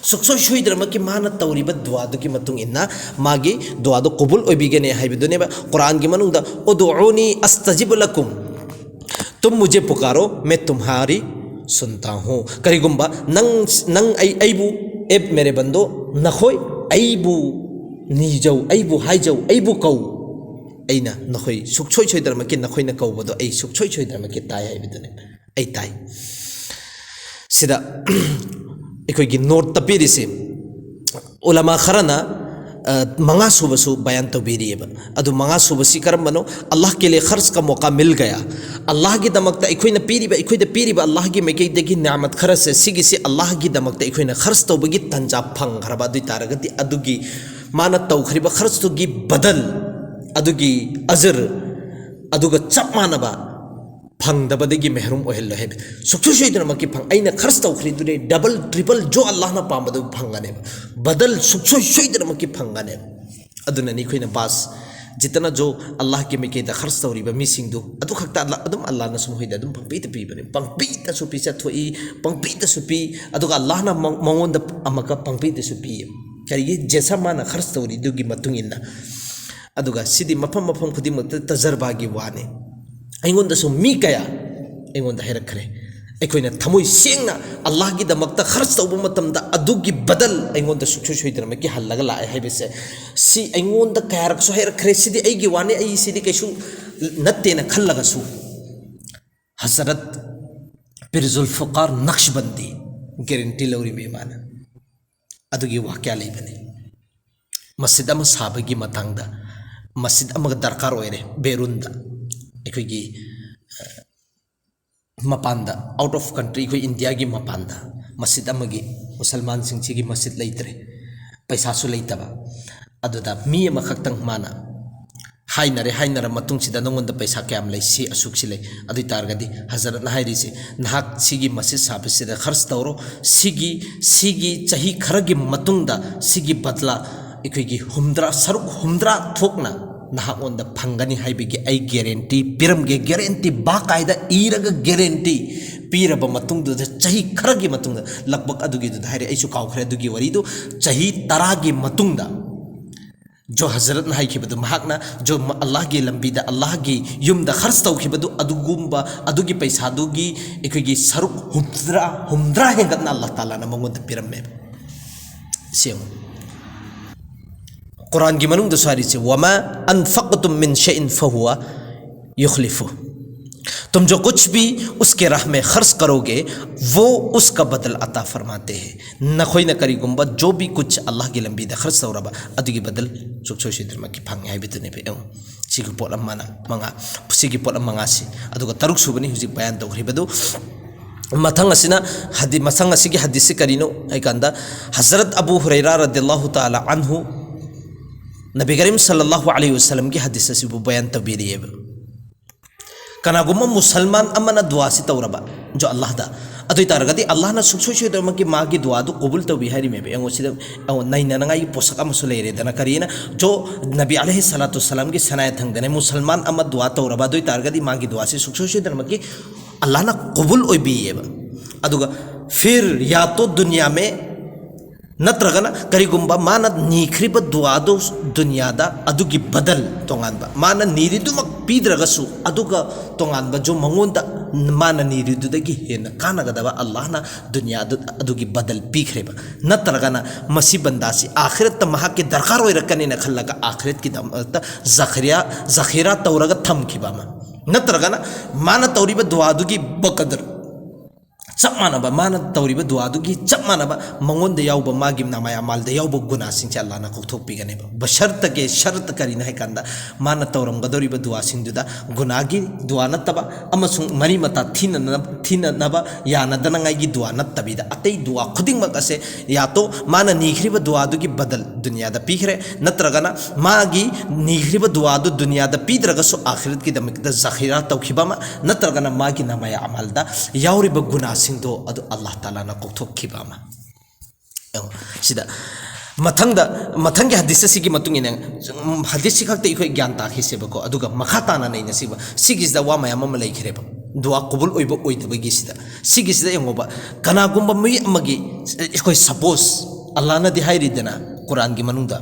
ꯁꯨꯛꯁꯣꯏ ꯁꯣꯏꯗꯅꯃꯛꯀꯤ ꯃꯥꯅ ꯇꯧꯔꯤꯕ ꯗꯨꯋꯥꯗꯨꯒꯤ ꯃꯇꯨꯡ ꯏꯟꯅ ꯃꯥꯒꯤ ꯗꯨꯋꯥꯗꯨ ꯀꯨꯕꯨꯜ ꯑꯣꯏꯕꯤꯒꯅꯤ ꯍꯥꯏꯕꯗꯨꯅꯦꯕ꯫ ꯀꯨꯔꯥꯟꯒꯤ ꯃꯅꯨꯡꯗ, "ꯎꯗꯨꯎꯅꯤ ꯑꯁꯇꯖꯤꯕ ꯂꯀꯨꯝ, ꯇꯨꯝ ꯃꯨꯖꯦ ꯄꯨꯀꯥꯔꯣ, ꯃꯦ ꯇꯨꯝꯍꯥꯔꯤ ꯁꯨꯟꯇꯥ ꯍꯨ꯫" ꯀꯔꯤꯒꯨꯝꯕ ꯅꯪ, ꯅꯪ ꯑꯩ, ꯑꯩꯕꯨ, "ꯑꯦ ꯃꯦꯔꯦ ꯕꯟꯗꯣ, ꯅꯈꯣꯏ ꯑꯩꯕꯨ ꯅꯤꯖꯧ, ꯑꯩꯕꯨ ꯍꯥꯏꯖꯧ, ꯑꯩꯕꯨ ꯀꯧ꯫ ꯑꯩꯅ ꯅꯈꯣꯏ ꯁꯨꯛꯁꯣꯏ ꯁꯣꯏꯗꯅꯃꯛꯀꯤ ꯅꯈꯣꯏꯅ ꯀꯧꯕꯗꯣ ꯑꯩ ꯁꯨꯛꯁꯣꯏ ꯁꯣꯏꯗꯅꯃꯛꯀꯤ ꯇꯥꯏ" ꯍꯥꯏꯕꯗꯨꯅꯦ꯫ ꯑꯩ ꯇꯥꯏ꯫ ꯁꯤꯗ ꯑꯩꯈꯣꯏꯒꯤ ꯅꯣꯠꯇ ꯄꯤꯔꯤꯁꯤ, ꯎꯂꯃꯥ ꯈꯔꯅ ꯑ, ꯃꯉꯥ ꯁꯨꯕꯁꯨ ꯕꯌꯥꯟ ꯇꯧꯕꯤꯔꯤꯑꯕ꯫ ꯑꯗꯨ ꯃꯉꯥ ꯁꯨꯕꯁꯤ ꯀꯔꯝꯕꯅꯣ? "ꯑꯜꯂꯥꯍ ꯀꯦ ꯂꯤꯌꯦ ꯈꯔꯆ ꯀꯥ ꯃꯧꯀꯥ ꯃꯤꯜ ꯒꯌꯥ"꯫ ꯑꯜꯂꯥꯍꯒꯤꯗꯃꯛꯇ ꯑꯩꯈꯣꯏꯅ ꯄꯤꯔꯤꯕ, ꯑꯩꯈꯣꯏꯗ ꯄꯤꯔꯤꯕ ꯑꯜꯂꯥꯍꯒꯤ ꯃꯥꯏꯀꯩꯗꯒꯤ ꯅꯤꯌꯥꯃꯠ ꯈꯔꯁꯦ, ꯁꯤꯒꯤꯁꯤ ꯑꯜꯂꯥꯍꯒꯤꯗꯃꯛꯇ ꯑꯩꯈꯣꯏꯅ ꯈꯔꯆ ꯇꯧꯕꯒꯤ ꯇꯟꯖꯥ ꯐꯪꯈ꯭ꯔꯕ ꯑꯗꯨ ꯑꯣꯏ ꯇꯥꯔꯒꯗꯤ, ꯑꯗꯨꯒꯤ ꯃꯥꯅ ꯇꯧꯈ꯭ꯔꯤꯕ ꯈꯔꯆꯇꯨꯒꯤ ꯕꯗꯜ, ꯑꯗꯨꯒꯤ ꯑꯖꯔ, ꯑꯗꯨꯒ ꯆꯞ ꯃꯥꯟꯅꯕ ꯐꯪꯗꯕꯗꯒꯤ ꯃꯍꯔꯨꯝ ꯑꯣꯏꯍꯜꯂꯣꯏ ꯍꯥꯏꯕ꯫ ꯁꯨꯛꯁꯣꯏ ꯁꯣꯏꯗꯅꯃꯛꯀꯤ ꯐꯪ-, ꯑꯩꯅ ꯈꯔꯆ ꯇꯧꯈ꯭ꯔꯤꯗꯨꯗꯤ ꯗꯕꯜ, ꯇ꯭ꯔꯤꯄꯜ, ꯖꯣ ꯑꯜꯂꯥꯍꯅ ꯄꯥꯝꯕꯗꯨ ꯐꯪꯒꯅꯦꯕ꯫ ꯕꯗꯜ ꯁꯨꯛꯁꯣꯏ ꯁꯣꯏꯗꯅꯃꯛꯀꯤ ꯐꯪꯒꯅꯦꯕ꯫ ꯑꯗꯨꯅꯅꯤ ꯑꯩꯈꯣꯏꯅ ꯕꯥꯁ ꯖꯤꯇꯅ ꯖꯣ ꯑꯜꯂꯥꯍꯒꯤ ꯃꯥꯏꯀꯩꯗ ꯈꯔꯆ ꯇꯧꯔꯤꯕ ꯃꯤꯁꯤꯡꯗꯨ ꯑꯗꯨ ꯈꯛꯇ ꯑꯜꯂꯥ-, ꯑꯗꯨꯝ ꯑꯜꯂꯥꯍꯅꯁꯨ ꯃꯈꯣꯏꯗ ꯑꯗꯨꯝ ꯄꯪꯄꯤꯗ ꯄꯤꯕꯅꯤ꯫ ꯄꯪꯄꯤꯗꯁꯨ ꯄꯤꯖꯊꯣꯛꯏ, ꯄꯪꯄꯤꯗꯁꯨ ꯄꯤ, ꯑꯗꯨꯒ ꯑꯜꯂꯥꯍꯅ ꯃ-, ꯃꯉꯣꯟꯗ ꯑꯃꯨꯛꯀ ꯄꯪꯄꯤꯗꯁꯨ ꯄꯤ꯫ ꯀꯔꯤꯒꯤ? ꯖꯦꯁꯥ ꯃꯥꯅ ꯈꯔꯆ ꯇꯧꯔꯤꯗꯨꯒꯤ ꯃꯇꯨꯡ ꯏꯟꯅ꯫ ꯑꯗꯨꯒ ꯁꯤꯗꯤ ꯃꯐꯝ ꯃꯐꯝ ꯈꯨꯗꯤꯡꯃꯛꯇ ꯇꯖꯔꯕꯥꯒꯤ ꯋꯥꯅꯤ꯫ ꯑꯩꯉꯣꯟꯗꯁꯨ ꯃꯤ ꯀꯌꯥ ꯑꯩꯉꯣꯟꯗ ꯍꯥꯏꯔꯛꯈ꯭ꯔꯦ, ꯑꯩꯈꯣꯏꯅ ꯊꯃꯣꯏ ꯁꯦꯡꯅ ꯑꯜꯂꯥꯍꯒꯤꯗꯃꯛꯇ ꯈꯔꯆ ꯇꯧꯕ ꯃꯇꯝꯗ ꯑꯗꯨꯒꯤ ꯕꯗꯜ ꯑꯩꯉꯣꯟꯗ ꯁꯨꯛꯁꯣꯏ ꯁꯣꯏꯗꯅꯃꯛꯀꯤ ꯍꯜꯂꯒ ꯂꯥꯛꯑꯦ ꯍꯥꯏꯕꯁꯦ꯫ ꯁꯤ ꯑꯩꯉꯣꯟꯗ ꯀꯌꯥꯔꯛꯁꯨ ꯍꯥꯏꯔꯛꯈ꯭ꯔꯦ꯫ ꯁꯤꯗꯤ ꯑꯩꯒꯤ ꯋꯥꯅꯤ, ꯑꯩ ꯁꯤꯗꯤ ꯀꯩꯁꯨ ꯅꯠꯇꯦꯅ ꯈꯜꯂꯒꯁꯨ, ꯍꯖꯔꯠ ꯄꯤꯔ ꯖꯨꯜꯐꯤꯀꯥꯔ ꯅꯛꯁꯕꯟꯗꯤ ꯒꯦꯔꯦꯟꯇꯤ ꯂꯧꯔꯤꯕ ꯏꯃꯥꯅ꯫ ꯑꯗꯨꯒꯤ ꯋꯥꯀꯌꯥ ꯂꯩꯕꯅꯤ꯫ ꯃꯁꯖꯤꯗ ꯑꯃ ꯁꯥꯕꯒꯤ ꯃꯇꯥꯡꯗ, ꯃꯁꯖꯤꯗ ꯑꯃꯒ ꯗꯔꯀꯥꯔ ꯑꯣꯏꯔꯦ ꯕꯦꯔꯨꯟꯗ, ꯑꯩꯈꯣꯏꯒꯤ, ꯑ, ꯃꯄꯥꯟꯗ, out of country, ꯑꯩꯈꯣꯏ ꯏꯟꯗꯤꯌꯥꯒꯤ ꯃꯄꯥꯟꯗ ꯃꯁꯖꯤꯗ ꯑꯃꯒꯤ, ꯃꯨꯁꯜꯃꯥꯟꯁꯤꯡꯁꯤꯒꯤ ꯃꯁꯖꯤꯗ ꯂꯩꯇ꯭ꯔꯦ, ꯄꯩꯁꯥꯁꯨ ꯂꯩꯇꯕ꯫ ꯑꯗꯨꯗ ꯃꯤ ꯑꯃꯈꯛꯇꯪ ꯃꯥꯅ ꯍꯥꯏꯅꯔꯦ, ꯍꯥꯏꯅꯔ ꯃꯇꯨꯡꯁꯤꯗ ꯅꯉꯣꯟꯗ ꯄꯩꯁꯥ ꯀꯌꯥꯝ ꯂꯩ? ꯁꯤ ꯑꯁꯨꯛꯁꯤ ꯂꯩ꯫ ꯑꯗꯨ ꯑꯣꯏ ꯇꯥꯔꯒꯗꯤ ꯍꯖꯔꯠꯅ ꯍꯥꯏꯔꯤꯁꯦ, ꯅꯍꯥꯛ ꯁꯤꯒꯤ ꯃꯁꯖꯤꯗ ꯁꯥꯕꯁꯤꯗ ꯈꯔꯆ ꯇꯧꯔꯣ, ꯁꯤꯒꯤ, ꯁꯤꯒꯤ ꯆꯍꯤ ꯈꯔꯒꯤ ꯃꯇꯨꯡꯗ ꯁꯤꯒꯤ ꯕꯗꯂꯥ ꯑꯩꯈꯣꯏꯒꯤ ꯍꯨꯝꯗ꯭ꯔꯥ, ꯁꯔꯨꯛ ꯍꯨꯝꯗ꯭ꯔꯥ ꯊꯣꯛꯅ ꯅꯍꯥꯛꯉꯣꯟꯗ ꯐꯪꯒꯅꯤ ꯍꯥꯏꯕꯒꯤ ꯑꯩ ꯒꯦꯔꯦꯟꯇꯤ ꯄꯤꯔꯝꯒꯦ꯫ ꯒꯦꯔꯦꯟꯇꯤ ꯕꯥꯀꯥꯏꯗ ꯏꯔꯒ ꯒꯦꯔꯦꯟꯇꯤ ꯄꯤꯔꯕ ꯃꯇꯨꯡꯗꯨꯗ, ꯆꯍꯤ ꯈꯔꯒꯤ ꯃꯇꯨꯡꯗ, ꯂꯛꯕꯛ ꯑꯗꯨꯒꯤꯗꯨꯗ ꯍꯥꯏꯔꯦ, ꯑꯩꯁꯨ ꯀꯥꯎꯈ꯭ꯔꯦ ꯑꯗꯨꯒꯤ ꯋꯥꯔꯤꯗꯨ, ꯆꯍꯤ ꯇꯔꯥꯒꯤ ꯃꯇꯨꯡꯗ ꯖꯣ ꯍꯖꯔꯠꯅ ꯍꯥꯏꯈꯤꯕꯗꯨ, ꯃꯍꯥꯛꯅ ꯖꯣ ꯃ-, ꯑꯜꯂꯥꯍꯒꯤ ꯂꯝꯕꯤꯗ, ꯑꯜꯂꯥꯍꯒꯤ ꯌꯨꯝꯗ ꯈꯔꯆ ꯇꯧꯈꯤꯕꯗꯨ, ꯑꯗꯨꯒꯨꯝꯕ, ꯑꯗꯨꯒꯤ ꯄꯩꯁꯥꯗꯨꯒꯤ ꯑꯩꯈꯣꯏꯒꯤ ꯁꯔꯨꯛ ꯍꯨꯝꯗ꯭ꯔꯥ, ꯍꯨꯝꯗ꯭ꯔꯥ ꯍꯦꯟꯒꯠꯅ ꯑꯜꯂꯥꯍ ꯇꯥꯂꯥꯅ ꯃꯉꯣꯟꯗ ꯄꯤꯔꯝꯃꯦꯕ꯫ ꯁꯤ ꯌꯦꯡꯉꯨ꯫ ꯀꯨꯔꯥꯟꯒꯤ ꯃꯅꯨꯡꯗꯁꯨ ꯍꯥꯏꯔꯤꯁꯦ, "ꯋꯃꯥ ꯑꯟꯐꯛꯇꯨꯝ ꯃꯤꯟ ꯁꯩꯏꯟ ꯐꯍꯨꯋ ꯌꯨꯈꯂꯤꯐꯨ"꯫ तुम जो कुछ भी उसके राह में खर्च करोगे, वो उसका बदल अता फरमाते हैं। ꯅꯈꯣꯏꯅ ꯀꯔꯤꯒꯨꯝꯕ जो भी कुछ ꯑꯜꯂꯥꯍꯒꯤ ꯂꯝꯕꯤꯗ ꯈꯔꯆ ꯇꯧꯔꯕ, ꯑꯗꯨꯒꯤ ꯕꯗꯜ ꯁꯨꯡꯁꯣꯏ ꯁꯣꯏꯗꯅꯃꯛꯀꯤ ꯐꯪꯉꯤ ꯍꯥꯏꯕꯗꯨꯅꯦꯕ꯫ ꯌꯦꯡꯉꯨ, ꯁꯤꯒꯤ ꯄꯣꯠ ꯑꯃꯅ ꯃꯉꯥ, ꯁꯤꯒꯤ ꯄꯣꯠ ꯑꯃ ꯃꯉꯥꯁꯤ꯫ ꯑꯗꯨꯒ ꯇꯔꯨꯛ ꯁꯨꯕꯅꯤ ꯍꯧꯖꯤꯛ ꯕꯌꯥꯟ ꯇꯧꯈ꯭ꯔꯤꯕꯗꯨ꯫ ꯃꯊꯪ ꯑꯁꯤꯅ ꯍꯗꯤ-, ꯃꯊꯪ ꯑꯁꯤꯒꯤ ꯍꯗꯤꯁꯁꯤ ꯀꯔꯤꯅꯣ ꯍꯥꯏꯀꯥꯟꯗ, ꯍꯖꯔꯠ ꯑꯕꯨ ꯍꯨꯔꯩꯔꯥ ꯔꯗꯤꯌꯜꯂꯥꯍꯨ ꯇꯥꯂꯥ ꯑꯟꯍꯨ ꯅꯕꯤ ꯀꯔꯤꯝ ꯁꯜꯂꯜꯂꯥꯍꯨ ꯑꯂꯩꯍꯤ ꯋꯁꯜꯂꯝꯒꯤ ꯍꯗꯤꯁ ꯑꯁꯤꯕꯨ ꯕꯌꯥꯟ ꯇꯧꯕꯤꯔꯤꯑꯕ꯫ ꯀꯅꯥꯒꯨꯝꯕ ꯃꯨꯁꯜꯃꯥꯟ ꯑꯃꯅ ꯗꯨꯋꯥꯁꯤ ꯇꯧꯔꯕ, ꯖꯣ ꯑꯜꯂꯥꯍꯗ, ꯑꯗꯨ ꯑꯣꯏ ꯇꯥꯔꯒꯗꯤ ꯑꯜꯂꯥꯍꯅ ꯁꯨꯡꯁꯣꯏ ꯁꯣꯏꯗꯅꯃꯛꯀꯤ ꯃꯥꯒꯤ ꯗꯨꯋꯥꯗꯨ ꯀꯕꯨꯜ ꯇꯧꯕꯤ ꯍꯥꯏꯔꯤꯃꯦꯕ꯫ ꯌꯦꯡꯉꯣ, ꯁꯤꯗ, ꯌꯦꯡꯉꯣ, ꯅꯩꯅꯅꯉꯥꯏꯒꯤ ꯄꯣꯠꯁꯛ ꯑꯃꯁꯨ ꯂꯩꯔꯦꯗꯅ꯫ ꯀꯔꯤꯅ? ꯖꯣ ꯅꯕꯤ ꯑꯂꯩꯍꯤ ꯁꯂꯥꯇꯨ ꯁꯂꯥꯝꯒꯤ ꯁꯅꯥꯌ ꯊꯪꯗꯅ ꯃꯨꯁꯜꯃꯥꯟ ꯑꯃ ꯗꯨꯋꯥ ꯇꯧꯔꯕ, ꯑꯗꯨ ꯑꯣꯏ ꯇꯥꯔꯒꯗꯤ ꯃꯥꯒꯤ ꯗꯨꯋꯥꯁꯤ ꯁꯨꯡꯁꯣꯏ ꯁꯣꯏꯗꯅꯃꯛꯀꯤ ꯑꯜꯂꯥꯍꯅ ꯀꯕꯨꯜ ꯑꯣꯏꯕꯤꯌꯦꯕ꯫ ꯑꯗꯨꯒ ꯐꯤꯔ ꯌꯥ ꯇꯣ ꯗꯨꯅꯤꯌꯥ ꯃꯦ, ꯅꯠꯇ꯭ꯔꯒꯅ ꯀꯔꯤꯒꯨꯝꯕ ꯃꯥꯅ ꯅꯤꯈ꯭ꯔꯤꯕ ꯗꯨꯋꯥꯗꯨ ꯗꯨꯅꯤꯌꯥꯗ ꯑꯗꯨꯒꯤ ꯕꯗꯜ ꯇꯣꯉꯥꯟꯕ, ꯃꯥꯅ ꯅꯤꯔꯤꯗꯨꯃꯛ ꯄꯤꯗ꯭ꯔꯒꯁꯨ ꯑꯗꯨꯒ ꯇꯣꯉꯥꯟꯕ ꯖꯣ ꯃꯉꯣꯟꯗ ꯃꯥꯅ ꯅꯤꯔꯤꯗꯨꯗꯒꯤ ꯍꯦꯟꯅ ꯀꯥꯟꯅꯒꯗꯕ ꯑꯜꯂꯥꯍꯅ ꯗꯨꯅꯤꯌꯥꯗ ꯑꯗꯨꯒꯤ ꯕꯗꯜ ꯄꯤꯈ꯭ꯔꯦꯕ꯫ ꯅꯠꯇ꯭ꯔꯒꯅ ꯃꯁꯤ ꯕꯟꯗꯥꯁꯤ ꯑꯥꯈꯤꯔꯠꯇ ꯃꯍꯥꯛꯀꯤ ꯗꯔꯀꯥꯔ ꯑꯣꯏꯔꯛꯀꯅꯤꯅ ꯈꯜꯂꯒ ꯑꯥꯈꯤꯔꯠꯀꯤꯗꯃꯛꯇ ꯖꯈꯤꯔꯥ, ꯖꯈꯤꯔꯥ ꯇꯧꯔꯒ ꯊꯝꯈꯤꯕ ꯑꯃ, ꯅꯠꯇ꯭ꯔꯒꯅ ꯃꯥꯅ ꯇꯧꯔꯤꯕ ꯗꯨꯋꯥꯗꯨꯒꯤ ꯕꯀꯗꯔ ꯆꯞ ꯃꯥꯟꯅꯕ, ꯃꯥꯅ ꯇꯧꯔꯤꯕ ꯗꯨꯋꯥꯗꯨꯒꯤ ꯆꯞ ꯃꯥꯟꯅꯕ ꯃꯉꯣꯟꯗ ꯌꯥꯎꯕ, ꯃꯥꯒꯤ ꯅꯃꯥꯏ ꯑꯃꯥꯜꯗ ꯌꯥꯎꯕ ꯒꯨꯅꯥꯁꯤꯡꯁꯦ ꯑꯜꯂꯥꯍꯅ ꯀꯣꯛꯊꯣꯛꯄꯤꯒꯅꯦꯕ꯫ ꯕꯁꯔꯇꯒꯤ ꯁꯔꯠ ꯀꯔꯤꯅꯣ ꯍꯥꯏꯀꯥꯟꯗ, ꯃꯥꯅ ꯇꯧꯔꯝꯒꯗꯧꯔꯤꯕ ꯗꯨꯋꯥꯁꯤꯡꯗꯨꯗ ꯒꯨꯅꯥꯒꯤ ꯗꯨꯋꯥ ꯅꯠꯇꯕ ꯑꯃꯁꯨꯡ ꯃꯔꯤ ꯃꯇꯥ ꯊꯤꯅꯅ-, ꯊꯤꯅꯅꯕ ꯌꯥꯅꯗꯅꯉꯥꯏꯒꯤ ꯗꯨꯋꯥ ꯅꯠꯇꯕꯤꯗ, ꯑꯇꯩ ꯗꯨꯋꯥ ꯈꯨꯗꯤꯡꯃꯛ ꯑꯁꯦ ꯌꯥꯇꯣ ꯃꯥꯅ ꯅꯤꯈ꯭ꯔꯤꯕ ꯗꯨꯋꯥꯗꯨꯒꯤ ꯕꯗꯜ ꯗꯨꯅꯤꯌꯥꯗ ꯄꯤꯈ꯭ꯔꯦ, ꯅꯠꯇ꯭ꯔꯒꯅ ꯃꯥꯒꯤ ꯅꯤꯈ꯭ꯔꯤꯕ ꯗꯨꯋꯥꯗꯨ ꯗꯨꯅꯤꯌꯥꯗ ꯄꯤꯗ꯭ꯔꯒꯁꯨ ꯑꯥꯈꯤꯔꯠꯀꯤꯗꯃꯛꯇ ꯖꯈꯤꯔꯥ ꯇꯧꯈꯤꯕ ꯑꯃ, ꯅꯠꯇ꯭ꯔꯒꯅ ꯃꯥꯒꯤ ꯅꯃꯥꯏ ꯑꯃꯥꯜꯗ ꯌꯥꯎꯔꯤꯕ ꯒꯨꯅꯥꯁꯤꯡꯗꯣ ꯑꯗꯨ ꯑꯜꯂꯥꯍ ꯇꯥꯂꯥꯅ ꯀꯣꯛꯊꯣꯛꯈꯤꯕ ꯑꯃ꯫ ꯌꯦꯡꯉꯣ, ꯁꯤꯗ ꯃꯊꯪꯗ, ꯃꯊꯪꯒꯤ ꯍꯗꯤꯁ ꯑꯁꯤꯒꯤ ꯃꯇꯨꯡ ꯏꯟꯅ, ꯎꯝ, ꯍꯗꯤꯁꯁꯤ ꯈꯛꯇ ꯑꯩꯈꯣꯏ ꯒ꯭ꯌꯥꯟ ꯇꯥꯈꯤꯁꯦꯕꯀꯣ꯫ ꯑꯗꯨꯒ ꯃꯈꯥ ꯇꯥꯅ ꯅꯩꯅꯁꯤꯕ, ꯁꯤꯒꯤꯁꯤꯗ ꯋꯥ ꯃꯌꯥꯝ ꯑꯃ ꯂꯩꯈ꯭ꯔꯦꯕ, ꯗꯨꯋꯥ ꯀꯕꯨꯜ ꯑꯣꯏꯕ ꯑꯣꯏꯗꯕꯒꯤꯁꯤꯗ꯫ ꯁꯤꯒꯤꯁꯤꯗ ꯌꯦꯡꯉꯣꯕ, ꯀꯅꯥꯒꯨꯝꯕ ꯃꯤ ꯑꯃꯒꯤ, ꯑꯩꯈꯣꯏ ꯁꯄꯣꯁ, ꯑꯜꯂꯥꯍꯅꯗꯤ ꯍꯥꯏꯔꯤꯗꯅ ꯀꯨꯔꯥꯟꯒꯤ ꯃꯅꯨꯡꯗ,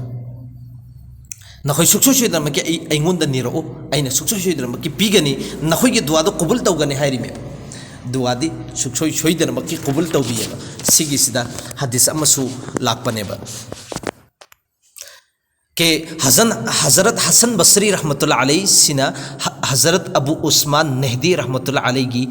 "ꯅꯈꯣꯏ ꯁꯨꯡꯁꯣꯏ ꯁꯣꯏꯗꯅꯃꯛꯀꯤ ꯑꯩ, ꯑꯩꯉꯣꯟꯗ ꯅꯤꯔꯛꯎ, ꯑꯩꯅ ꯁꯨꯡꯁꯣꯏ ꯁꯣꯏꯗꯅꯃꯛꯀꯤ ꯄꯤꯒꯅꯤ, ꯅꯈꯣꯏꯒꯤ ꯗꯨꯋꯥꯗꯣ ꯀꯕꯨꯜ ꯇꯧꯒꯅꯤ" ꯍꯥꯏꯔꯤꯃꯦ꯫ ꯗꯨꯋꯥꯗꯤ ꯁꯨꯡꯁꯣꯏ ꯁꯣꯏꯗꯅꯃꯛꯀꯤ ꯀꯕꯨꯜ ꯇꯧꯕꯤꯑꯕ꯫ ꯁꯤꯒꯤꯁꯤꯗ ꯍꯗꯤꯁ ꯑꯃꯁꯨ ꯂꯥꯛꯄꯅꯦꯕ꯫ ꯀꯦ ꯍꯖꯟ-, ꯍꯖꯔꯠ ꯍꯁꯟ ꯕꯁꯔꯤ ꯔꯍꯃꯇꯨꯜꯂꯥ ꯑꯂꯩꯁꯤꯅ ꯍ-, ꯍꯖꯔꯠ ꯑꯕꯨ ꯎꯁꯃꯥꯟ ꯅꯦꯍꯗꯤ ꯔꯍꯃꯇꯨꯜꯂꯥ ꯑꯂꯩꯒꯤ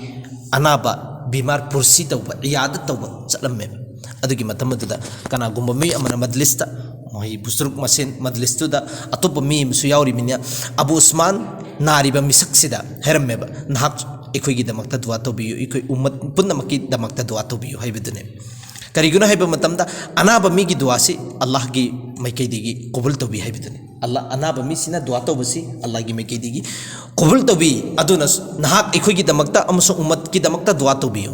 ꯑꯅꯥꯕ, ꯕꯤꯃꯥꯔ ꯄꯨꯔꯁꯤ ꯇꯧꯕ, ꯏꯌꯥꯗ ꯇꯧꯕ ꯆꯠꯂꯝꯃꯦꯕ꯫ ꯑꯗꯨꯒꯤ ꯃꯇꯝ ꯑꯗꯨꯗ ꯀꯅꯥꯒꯨꯝꯕ ꯃꯤ ꯑꯃꯅ ꯃꯖꯂꯤꯁꯇ, ꯃꯣꯏ ꯕꯨꯖꯨꯔꯒ ꯃꯁꯦꯟ ꯃꯖꯂꯤꯁꯇꯨꯗ ꯑꯇꯣꯞꯄ ꯃꯤ ꯑꯃꯁꯨ ꯌꯥꯎꯔꯤꯕꯅꯤꯅ, ꯑꯕꯨ ꯎꯁꯃꯥꯟ ꯅꯥꯔꯤꯕ ꯃꯤꯁꯛꯁꯤꯗ ꯍꯥꯏꯔꯝꯃꯦꯕ, "ꯅꯍꯥꯛ ꯑꯩꯈꯣꯏꯒꯤꯗꯃꯛꯇ ꯗꯨꯋꯥ ꯇꯧꯕꯤꯌꯨ, ꯑꯩꯈꯣꯏ ꯎꯝꯃꯠ ꯄꯨꯝꯅꯃꯛꯀꯤꯗꯃꯛꯇ ꯗꯨꯋꯥ ꯇꯧꯕꯤꯌꯨ" ꯍꯥꯏꯕꯗꯨꯅꯦ꯫ ꯀꯔꯤꯒꯤꯅꯣ ꯍꯥꯏꯕ ꯃꯇꯝꯗ, ꯑꯅꯥꯕ ꯃꯤꯒꯤ ꯗꯨꯋꯥꯁꯤ ꯑꯜꯂꯥꯍꯒꯤ ꯃꯥꯏꯀꯩꯗꯒꯤ ꯀꯕꯨꯜ ꯇꯧꯕꯤ ꯍꯥꯏꯕꯗꯨꯅꯤ꯫ ꯑꯜꯂꯥ, ꯑꯅꯥꯕ ꯃꯤꯁꯤꯅ ꯗꯨꯋꯥ ꯇꯧꯕꯁꯤ ꯑꯜꯂꯥꯍꯒꯤ ꯃꯥꯏꯀꯩꯗꯒꯤ ꯀꯕꯨꯜ ꯇꯧꯕꯤ꯫ ꯑꯗꯨꯅ ꯅꯍꯥꯛ ꯑꯩꯈꯣꯏꯒꯤꯗꯃꯛꯇ ꯑꯃꯁꯨꯡ ꯎꯝꯃꯠꯀꯤꯗꯃꯛꯇ ꯗꯨꯋꯥ ꯇꯧꯕꯤꯌꯨ꯫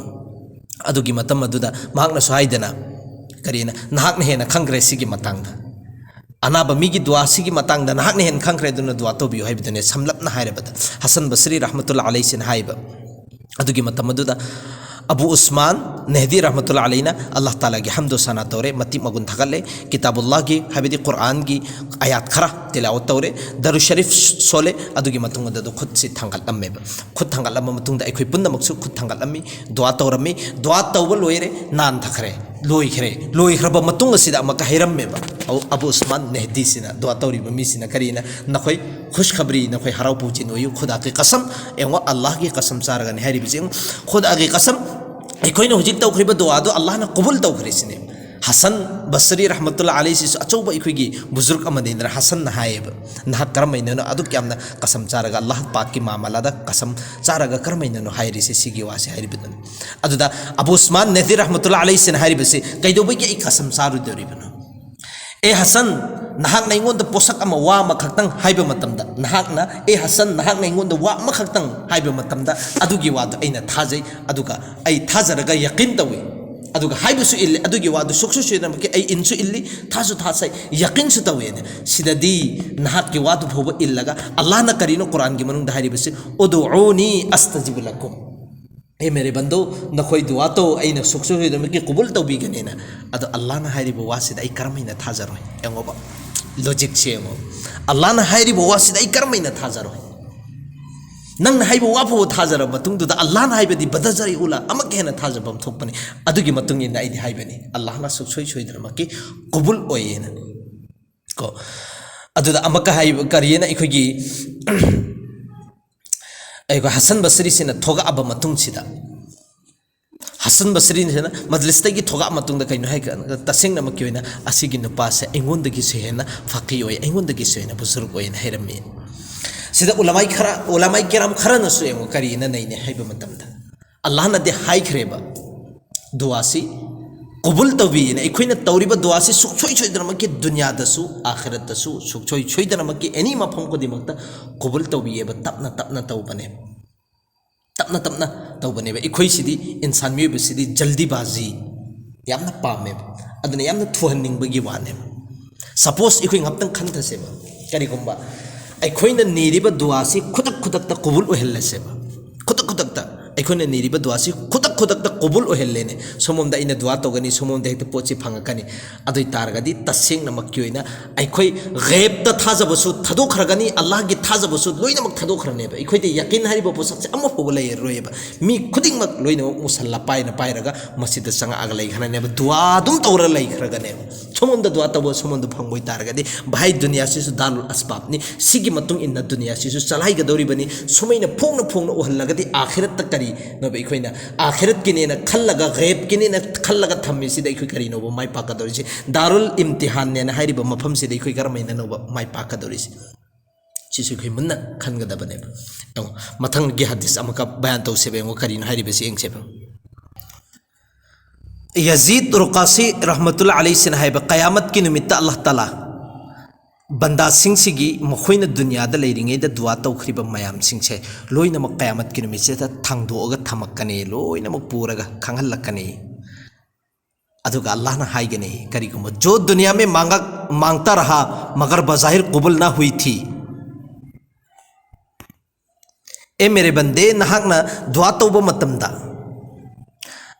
ꯑꯗꯨꯒꯤ ꯃꯇꯝ ꯑꯗꯨꯗ ꯃꯍꯥꯛꯅꯁꯨ ꯍꯥꯏꯗꯅ, ꯀꯔꯤꯅ, "ꯅꯍꯥꯛꯅ ꯍꯦꯟꯅ ꯈꯪꯈ꯭ꯔꯦ ꯁꯤꯒꯤ ꯃꯇꯥꯡꯗ꯫ ꯑꯅꯥꯕ ꯃꯤꯒꯤ ꯗꯨꯋꯥꯁꯤꯒꯤ ꯃꯇꯥꯡꯗ ꯅꯍꯥꯛꯅ ꯍꯦꯟꯅ ꯈꯪꯈ꯭ꯔꯦ, ꯑꯗꯨꯅ ꯗꯨꯋꯥ ꯇꯧꯕꯤꯌꯨ" ꯍꯥꯏꯕꯗꯨꯅꯦ꯫ ꯁꯝꯂꯞꯅ ꯍꯥꯏꯔꯕꯗ, ꯍꯁꯟ ꯕꯁꯔꯤ ꯔꯍꯃꯇꯨꯜꯂꯥ ꯑꯂꯩꯁꯤꯅ ꯍꯥꯏꯕ꯫ ꯑꯗꯨꯒꯤ ꯃꯇꯝ ꯑꯗꯨꯗ ꯑꯕꯨ ꯎꯁꯃꯥꯟ ꯅꯦꯍꯗꯤ ꯔꯍꯃꯇꯨꯜꯂꯥ ꯑꯂꯩꯅ ꯑꯜꯂꯥꯍ ꯇꯥꯂꯥꯒꯤ ꯍꯝꯗꯣ ꯁꯥꯅꯥ ꯇꯧꯔꯦ, ꯃꯇꯤꯛ ꯃꯒꯨꯟ ꯊꯥꯒꯠꯂꯦ, ꯀꯤꯇꯥꯕꯨꯜꯂꯥꯍꯒꯤ, ꯍꯥꯏꯕꯗꯤ ꯀꯨꯔꯥꯟꯒꯤ ꯑꯥꯌꯥꯠ ꯈꯔ ꯇꯤꯂꯥꯋꯠ ꯇꯧꯔꯦ, ꯗꯔꯨ ꯁꯔꯤꯐ ꯁꯣꯜꯂꯦ꯫ ꯑꯗꯨꯒꯤ ꯃꯇꯨꯡ ꯑꯗꯨꯗ ꯈꯨꯠꯁꯤ ꯊꯥꯡꯒꯠꯂꯝꯃꯦꯕ꯫ ꯈꯨꯠ ꯊꯥꯡꯒꯠꯂꯝꯕ ꯃꯇꯨꯡꯗ ꯑꯩꯈꯣꯏ ꯄꯨꯝꯅꯃꯛꯁꯨ ꯈꯨꯠ ꯊꯥꯡꯒꯠꯂꯝꯃꯤ, ꯗꯨꯋꯥ ꯇꯧꯔꯝꯃꯤ꯫ ꯗꯨꯋꯥ ꯇꯧꯕ ꯂꯣꯏꯔꯦ, ꯅꯥꯟꯊꯈ꯭ꯔꯦ, ꯂꯣꯏꯈ꯭ꯔꯦ꯫ ꯂꯣꯏꯈ꯭ꯔꯕ ꯃꯇꯨꯡ ꯑꯁꯤꯗ ꯑꯃꯨꯛꯀ ꯍꯥꯏꯔꯝꯃꯦꯕ, ꯑꯕꯨ, ꯑꯕꯨ ꯎꯁꯃꯥꯟ ꯅꯦꯍꯗꯤꯁꯤꯅ, ꯗꯨꯋꯥ ꯇꯧꯔꯤꯕ ꯃꯤꯁꯤꯅ, ꯀꯔꯤꯅ, "ꯅꯈꯣꯏ ꯈꯨꯁꯈꯕꯔꯤ, ꯅꯈꯣꯏ ꯍꯔꯥꯎ ꯄꯨꯖꯤꯟ ꯑꯣꯏꯌꯨ, ꯈꯨꯗꯥꯒꯤ ꯀꯁꯝ", ꯌꯦꯡꯉꯣ, ꯑꯜꯂꯥꯍꯒꯤ ꯀꯁꯝ ꯆꯥꯔꯒꯅꯤ ꯍꯥꯏꯔꯤꯕꯁꯤ ꯌꯦꯡꯉꯣ꯫ ꯈꯨꯗꯥꯒꯤ ꯀꯁꯝ, ꯑꯩꯈꯣꯏꯅ ꯍꯧꯖꯤꯛ ꯇꯧꯈ꯭ꯔꯤꯕ ꯗꯨꯋꯥꯗꯣ ꯑꯜꯂꯥꯍꯅ ꯀꯕꯨꯜ ꯇꯧꯈ꯭ꯔꯦ ꯁꯤꯅꯦ꯫ ꯍꯁꯟ ꯕꯁꯔꯤ ꯔꯍꯃꯇꯨꯜꯂꯥ ꯑꯂꯩꯁꯤꯁꯨ ꯑꯆꯧꯕ ꯑꯩꯈꯣꯏꯒꯤ ꯕꯨꯖꯨꯔꯒ ꯑꯃꯅꯤꯗꯅ, ꯍꯁꯟꯅ ꯍꯥꯏꯌꯦꯕ, "ꯅꯍꯥꯛ ꯀꯔꯝꯍꯥꯏꯅꯅꯣ ꯑꯗꯨꯛ ꯌꯥꯝꯅ ꯀꯁꯝ ꯆꯥꯔꯒ ꯑꯜꯂꯥꯍ ꯄꯥꯛꯀꯤ ꯃꯥꯃꯂꯥꯗ ꯀꯁꯝ ꯆꯥꯔꯒ ꯀꯔꯝꯍꯥꯏꯅꯅꯣ ꯍꯥꯏꯔꯤꯁꯦ?" ꯁꯤꯒꯤ ꯋꯥꯁꯦ ꯍꯥꯏꯔꯤꯕꯗꯨꯅꯤ꯫ ꯑꯗꯨꯗ ꯑꯕꯨ ꯎꯁꯃꯥꯟ ꯅꯦꯍꯗꯤ ꯔꯍꯃꯇꯨꯜꯂꯥ ꯑꯂꯩꯁꯤꯅ ꯍꯥꯏꯔꯤꯕꯁꯤ, "ꯀꯩꯗꯧꯕꯒꯤ ꯑꯩ ꯀꯁꯝ ꯆꯥꯔꯨꯗꯧꯔꯤꯕꯅꯣ? ꯑꯦ ꯍꯁꯟ, ꯅꯍꯥꯛꯅ ꯑꯩꯉꯣꯟꯗ ꯄꯣꯠꯁꯛ ꯑꯃ, ꯋꯥ ꯑꯃꯈꯛꯇꯪ ꯍꯥꯏꯕ ꯃꯇꯝꯗ, ꯅꯍꯥꯛꯅ, ꯑꯦ ꯍꯁꯟ, ꯅꯍꯥꯛꯅ ꯑꯩꯉꯣꯟꯗ ꯋꯥ ꯑꯃꯈꯛꯇꯪ ꯍꯥꯏꯕ ꯃꯇꯝꯗ, ꯑꯗꯨꯒꯤ ꯋꯥꯗꯣ ꯑꯩꯅ ꯊꯥꯖꯩ, ꯑꯗꯨꯒ ꯑꯩ ꯊꯥꯖꯔꯒ ꯌꯥꯀꯤꯟ ꯇꯧꯏ, ꯑꯗꯨꯒ ꯍꯥꯏꯕꯁꯨ ꯏꯜꯂꯤ, ꯑꯗꯨꯒꯤ ꯋꯥꯗꯨ ꯁꯨꯛꯁꯣꯏ ꯁꯣꯏꯗꯅꯃꯛꯀꯤ ꯑꯩ ꯏꯟꯁꯨ ꯏꯜꯂꯤ, ꯊꯥꯁꯨ ꯊꯥꯖꯩ, ꯌꯥꯀꯤꯟꯁꯨ ꯇꯧꯏ" ꯍꯥꯏꯅ꯫ ꯁꯤꯗꯗꯤ ꯅꯍꯥꯛꯀꯤ ꯋꯥꯗꯨ ꯐꯥꯎꯕ ꯏꯜꯂꯒ, ꯑꯜꯂꯥꯍꯅ ꯀꯔꯤꯅꯣ ꯀꯨꯔꯥꯟꯒꯤ ꯃꯅꯨꯡꯗ ꯍꯥꯏꯔꯤꯕꯁꯤ, "ꯎꯗꯨꯎꯅꯤ ꯑꯁꯇꯖꯤꯕ ꯂꯀꯨꯝ"? "ꯍꯦ ꯃꯦꯔꯦ ꯕꯟꯗꯣ, ꯅꯈꯣꯏ ꯗꯨꯋꯥ ꯇꯧ, ꯑꯩꯅ ꯁꯨꯛꯁꯣꯏ ꯁꯣꯏꯗꯅꯃꯛꯀꯤ ꯀꯕꯨꯜ ꯇꯧꯕꯤꯒꯅꯤꯅ"꯫ ꯑꯗꯣ ꯑꯜꯂꯥꯍꯅ ꯍꯥꯏꯔꯤꯕ ꯋꯥꯁꯤꯗ ꯑꯩ ꯀꯔꯝꯍꯥꯏꯅ ꯊꯥꯖꯔꯣꯏ? ꯌꯦꯡꯉꯣꯕ, ꯂꯣꯖꯤꯛꯁꯦ ꯌꯦꯡꯉꯣ꯫ ꯑꯜꯂꯥꯍꯅ ꯍꯥꯏꯔꯤꯕ ꯋꯥꯁꯤꯗ ꯑꯩ ꯀꯔꯝꯍꯥꯏꯅ ꯊꯥꯖꯔꯣꯏ? ꯅꯪꯅ ꯍꯥꯏꯕ ꯋꯥ ꯐꯥꯎꯕ ꯊꯥꯖꯔꯕ ꯃꯇꯨꯡꯗꯨꯗ, ꯑꯜꯂꯥꯍꯅ ꯍꯥꯏꯕꯗꯤ ꯕꯗꯖꯔꯤ ꯎꯂꯥ, ꯑꯃꯛꯀ ꯍꯦꯟꯅ ꯊꯥꯖꯐꯝ ꯊꯣꯛꯄꯅꯤ꯫ ꯑꯗꯨꯒꯤ ꯃꯇꯨꯡ ꯏꯟꯅ ꯑꯩꯗꯤ ꯍꯥꯏꯕꯅꯤ, ꯑꯜꯂꯥꯍꯅ ꯁꯨꯛꯁꯣꯏ ꯁꯣꯏꯗꯅꯃꯛꯀꯤ ꯀꯕꯨꯜ ꯑꯣꯏꯌꯦꯅ꯫ ꯀꯣ, ꯑꯗꯨꯗ ꯑꯃꯛꯀ ꯍꯥꯏꯕ ꯀꯔꯤꯅ ꯑꯩꯈꯣꯏꯒꯤ ꯑꯩꯈꯣꯏ ꯍꯁꯟ ꯕꯁꯔꯤꯁꯤꯅ ꯊꯣꯛꯂꯛꯑꯕ ꯃꯇꯨꯡꯁꯤꯗ, ꯍꯁꯟ ꯕꯁꯔꯤꯁꯤꯅ ꯃꯖꯂꯤꯁꯇꯒꯤ ꯊꯣꯛꯂꯛꯑ ꯃꯇꯨꯡꯗ ꯀꯩꯅꯣ ꯍꯥꯏ ꯀꯥꯟꯗ, ꯇꯁꯦꯡꯅꯃꯛꯀꯤ ꯑꯣꯏꯅ ꯑꯁꯤꯒꯤ ꯅꯨꯄꯥꯁꯦ ꯑꯩꯉꯣꯟꯗꯒꯤꯁꯨ ꯍꯦꯟꯅ ꯐꯀꯤ ꯑꯣꯏ, ꯑꯩꯉꯣꯟꯗꯒꯤꯁꯨ ꯍꯦꯟꯅ ꯕꯨꯖꯨꯔꯨꯛ ꯑꯣꯏꯅ ꯍꯥꯏꯔꯝꯃꯤ꯫ ꯁꯤꯗ ꯎꯂꯃꯥꯏ ꯈꯔ, ꯎꯂꯃꯥꯏ ꯀꯤꯔꯥꯝ ꯈꯔꯅꯁꯨ ꯌꯦꯡꯉꯨ ꯀꯔꯤꯅ ꯅꯩꯅꯩ ꯍꯥꯏꯕ ꯃꯇꯝꯗ, ꯑꯜꯂꯥꯍꯅꯗꯤ ꯍꯥꯏꯈ꯭ꯔꯦꯕ, ꯗꯨꯋꯥꯁꯤ ꯀꯕꯨꯜ ꯇꯧꯕꯤꯌꯦꯅ꯫ ꯑꯩꯈꯣꯏꯅ ꯇꯧꯔꯤꯕ ꯗꯨꯋꯥꯁꯤ ꯁꯨꯡꯁꯣꯏ ꯁꯣꯏꯗꯅꯃꯛꯀꯤ ꯗꯨꯅꯤꯌꯥꯗꯁꯨ ꯑꯥꯈꯤꯔꯠꯇꯁꯨ ꯁꯨꯡꯁꯣꯏ ꯁꯣꯏꯗꯅꯃꯛꯀꯤ ꯑꯦꯅꯤ ꯃꯐꯝ ꯈꯨꯗꯤꯡꯃꯛꯇ ꯀꯕꯨꯜ ꯇꯧꯕꯤꯌꯦꯕ, ꯇꯞꯅ ꯇꯞꯅ ꯇꯧꯕꯅꯦ꯫ ꯇꯞꯅ ꯇꯞꯅ ꯇꯧꯕꯅꯦꯕ꯫ ꯑꯩꯈꯣꯏꯁꯤꯗꯤ, ꯏꯟꯁꯥꯟ ꯃꯤꯑꯣꯏꯕꯁꯤꯗꯤ ꯖꯜꯗꯤꯕꯥꯖꯤ ꯌꯥꯝꯅ ꯄꯥꯝꯃꯦꯕ, ꯑꯗꯨꯅ ꯌꯥꯝꯅ ꯊꯨꯍꯟꯅꯤꯡꯕꯒꯤ ꯋꯥꯅꯦꯕ꯫ ꯁꯄꯣꯁ ꯑꯩꯈꯣꯏ ꯉꯥꯛꯇꯪ ꯈꯟꯊꯁꯦꯕ, ꯀꯔꯤꯒꯨꯝꯕ ꯑꯩꯈꯣꯏꯅ ꯅꯤꯔꯤꯕ ꯗꯨꯋꯥꯁꯤ ꯈꯨꯗꯛ ꯈꯨꯗꯛꯇ ꯀꯕꯨꯜ ꯑꯣꯏꯍꯜꯂꯁꯦꯕ, ꯈꯨꯗꯛ ꯈꯨꯗꯛꯇ ꯑꯩꯈꯣꯏꯅ ꯅꯤꯔꯤꯕ ꯗꯨꯋꯥꯁꯤ ꯈꯨꯗꯛ ꯈꯨꯗꯛꯇ ꯀꯕꯨꯜ ꯑꯣꯏꯍꯜꯂꯦꯅꯦ꯫ ꯁꯣꯝꯂꯣꯝꯗ ꯑꯩꯅ ꯗꯨꯋꯥ ꯇꯧꯒꯅꯤ, ꯁꯣꯝꯂꯣꯝꯗ ꯍꯦꯛꯇ ꯄꯣꯠꯁꯤ ꯐꯪꯉꯛꯀꯅꯤ꯫ ꯑꯗꯨ ꯑꯣꯏ ꯇꯥꯔꯒꯗꯤ ꯇꯁꯦꯡꯅꯃꯛꯀꯤ ꯑꯣꯏꯅ ꯑꯩꯈꯣꯏ ꯒꯦꯕꯇ ꯊꯥꯖꯕꯁꯨ ꯊꯥꯗꯣꯛꯈ꯭ꯔꯒꯅꯤ, ꯑꯜꯂꯥꯍꯒꯤ ꯊꯥꯖꯕꯁꯨ ꯂꯣꯏꯅꯃꯛ ꯊꯥꯗꯣꯛꯈ꯭ꯔꯅꯦꯕ꯫ ꯑꯩꯈꯣꯏꯗ ꯌꯥꯀꯤꯟ ꯍꯥꯏꯔꯤꯕ ꯄꯣꯠꯁꯛꯁꯦ ꯑꯃꯐꯥꯎꯕ ꯂꯩꯔꯔꯣꯏꯕ꯫ ꯃꯤ ꯈꯨꯗꯤꯡꯃꯛ ꯂꯣꯏꯅꯃꯛ ꯃꯨꯁꯜꯂꯥ ꯄꯥꯏꯅ ꯄꯥꯏꯔꯒ ꯃꯁꯤꯗ ꯆꯪꯉꯛꯑꯒ ꯂꯩꯈ꯭ꯔꯅꯦꯕ, ꯗꯨꯋꯥ ꯑꯗꯨꯝ ꯇꯧꯔ ꯂꯩꯈ꯭ꯔꯒꯅꯦꯕ꯫ ꯁꯣꯝꯂꯣꯝꯗ ꯗꯨꯋꯥ ꯇꯧꯕ, ꯁꯣꯝꯂꯣꯝꯗ ꯐꯪꯕ ꯑꯣꯏꯇꯥꯔꯒꯗꯤ, ꯚꯥꯏ, ꯗꯨꯅꯤꯌꯥꯁꯤꯁꯨ ꯗꯥꯔꯨꯜ ꯑꯁꯕꯥꯕꯅꯤ꯫ ꯁꯤꯒꯤ ꯃꯇꯨꯡ ꯏꯟꯅ ꯗꯨꯅꯤꯌꯥꯁꯤꯁꯨ ꯆꯂꯥꯏꯒꯗꯧꯔꯤꯕꯅꯤ꯫ ꯁꯨꯃꯥꯏꯅ ꯐꯣꯡꯅ ꯐꯣꯡꯅ ꯎꯍꯜꯂꯒꯗꯤ ꯑꯥꯈꯤꯔꯠꯇ ꯀꯔꯤꯅꯣꯕ? ꯑꯩꯈꯣꯏꯅ ꯑꯥꯈꯤꯔꯠꯀꯤꯅꯦꯅ ꯈꯜꯂꯒ, ꯒꯦꯕꯀꯤꯅꯦꯅ ꯈꯜꯂꯒ ꯊꯝꯃꯤꯁꯤꯗ ꯑꯩꯈꯣꯏ ꯀꯔꯤꯅꯣꯕ ꯃꯥꯏ ꯄꯥꯛꯀꯗꯧꯔꯤꯁꯤ? ꯗꯥꯔꯨꯜ ꯏꯝꯇꯤꯍꯥꯟꯅꯦꯅ ꯍꯥꯏꯔꯤꯕ ꯃꯐꯝꯁꯤꯗ ꯑꯩꯈꯣꯏ ꯀꯔꯝꯍꯥꯏꯅꯅꯣꯕ ꯃꯥꯏ ꯄꯥꯛꯀꯗꯧꯔꯤꯁꯤ? ꯁꯤꯁꯨ ꯑꯩꯈꯣꯏ ꯃꯨꯟꯅ ꯈꯟꯒꯗꯕꯅꯦꯕ꯫ ꯌꯦꯡꯉꯣ, ꯃꯊꯪꯒꯤ ꯍꯗꯤꯁ ꯑꯃꯨꯛꯀ ꯕꯌꯥꯟ ꯇꯧꯁꯦꯕ꯫ ꯌꯦꯡꯉꯣ, ꯀꯔꯤꯅꯣ ꯍꯥꯏꯔꯤꯕꯁꯤ ꯌꯦꯡꯁꯦꯕ꯫ ꯌꯥꯖꯤꯗ ꯔꯨꯀꯥꯁꯤ ꯔꯍꯃꯇꯨꯜꯂꯥ ꯑꯂꯩꯁꯤꯅ ꯍꯥꯏꯕ, ꯀꯌꯥꯃꯠꯀꯤ ꯅꯨꯃꯤꯠꯇ ꯑꯜꯂꯥꯍ ꯇꯥꯂꯥ ꯕꯟꯗꯥꯁꯤꯡꯁꯤꯒꯤ, ꯃꯈꯣꯏꯅ ꯗꯨꯅꯤꯌꯥꯗ ꯂꯩꯔꯤꯉꯩꯗ ꯗꯨꯋꯥ ꯇꯧꯈ꯭ꯔꯤꯕ ꯃꯌꯥꯝꯁꯤꯡꯁꯦ ꯂꯣꯏꯅꯃꯛ ꯀꯌꯥꯃꯠꯀꯤ ꯅꯨꯃꯤꯠꯁꯤꯗ ꯊꯥꯡꯗꯣꯛꯑꯒ ꯊꯝꯃꯛꯀꯅꯤ, ꯂꯣꯏꯅꯃꯛ ꯄꯨꯔꯒ ꯈꯪꯍꯜꯂꯛꯀꯅꯤ꯫ ꯑꯗꯨꯒ ꯑꯜꯂꯥꯍꯅ ꯍꯥꯏꯒꯅꯤ, ꯀꯔꯤꯒꯨꯝꯕ, "ꯖꯣ ꯗꯨꯅꯤꯌꯥ ꯃꯦ ꯃꯥꯡꯒ, ꯃꯥꯡꯇꯥ ꯔꯍꯥ, ꯃꯒꯔ ꯕꯖꯥꯍꯤꯔ ꯀꯨꯕꯨꯜ ꯅꯥ ꯍꯨꯏ ꯊꯤ"꯫ ꯑꯦ ꯃꯦꯔꯦ ꯕꯟꯗꯦ, ꯅꯍꯥꯛꯅ ꯗꯨꯋꯥ ꯇꯧꯕ ꯃꯇꯝꯗ,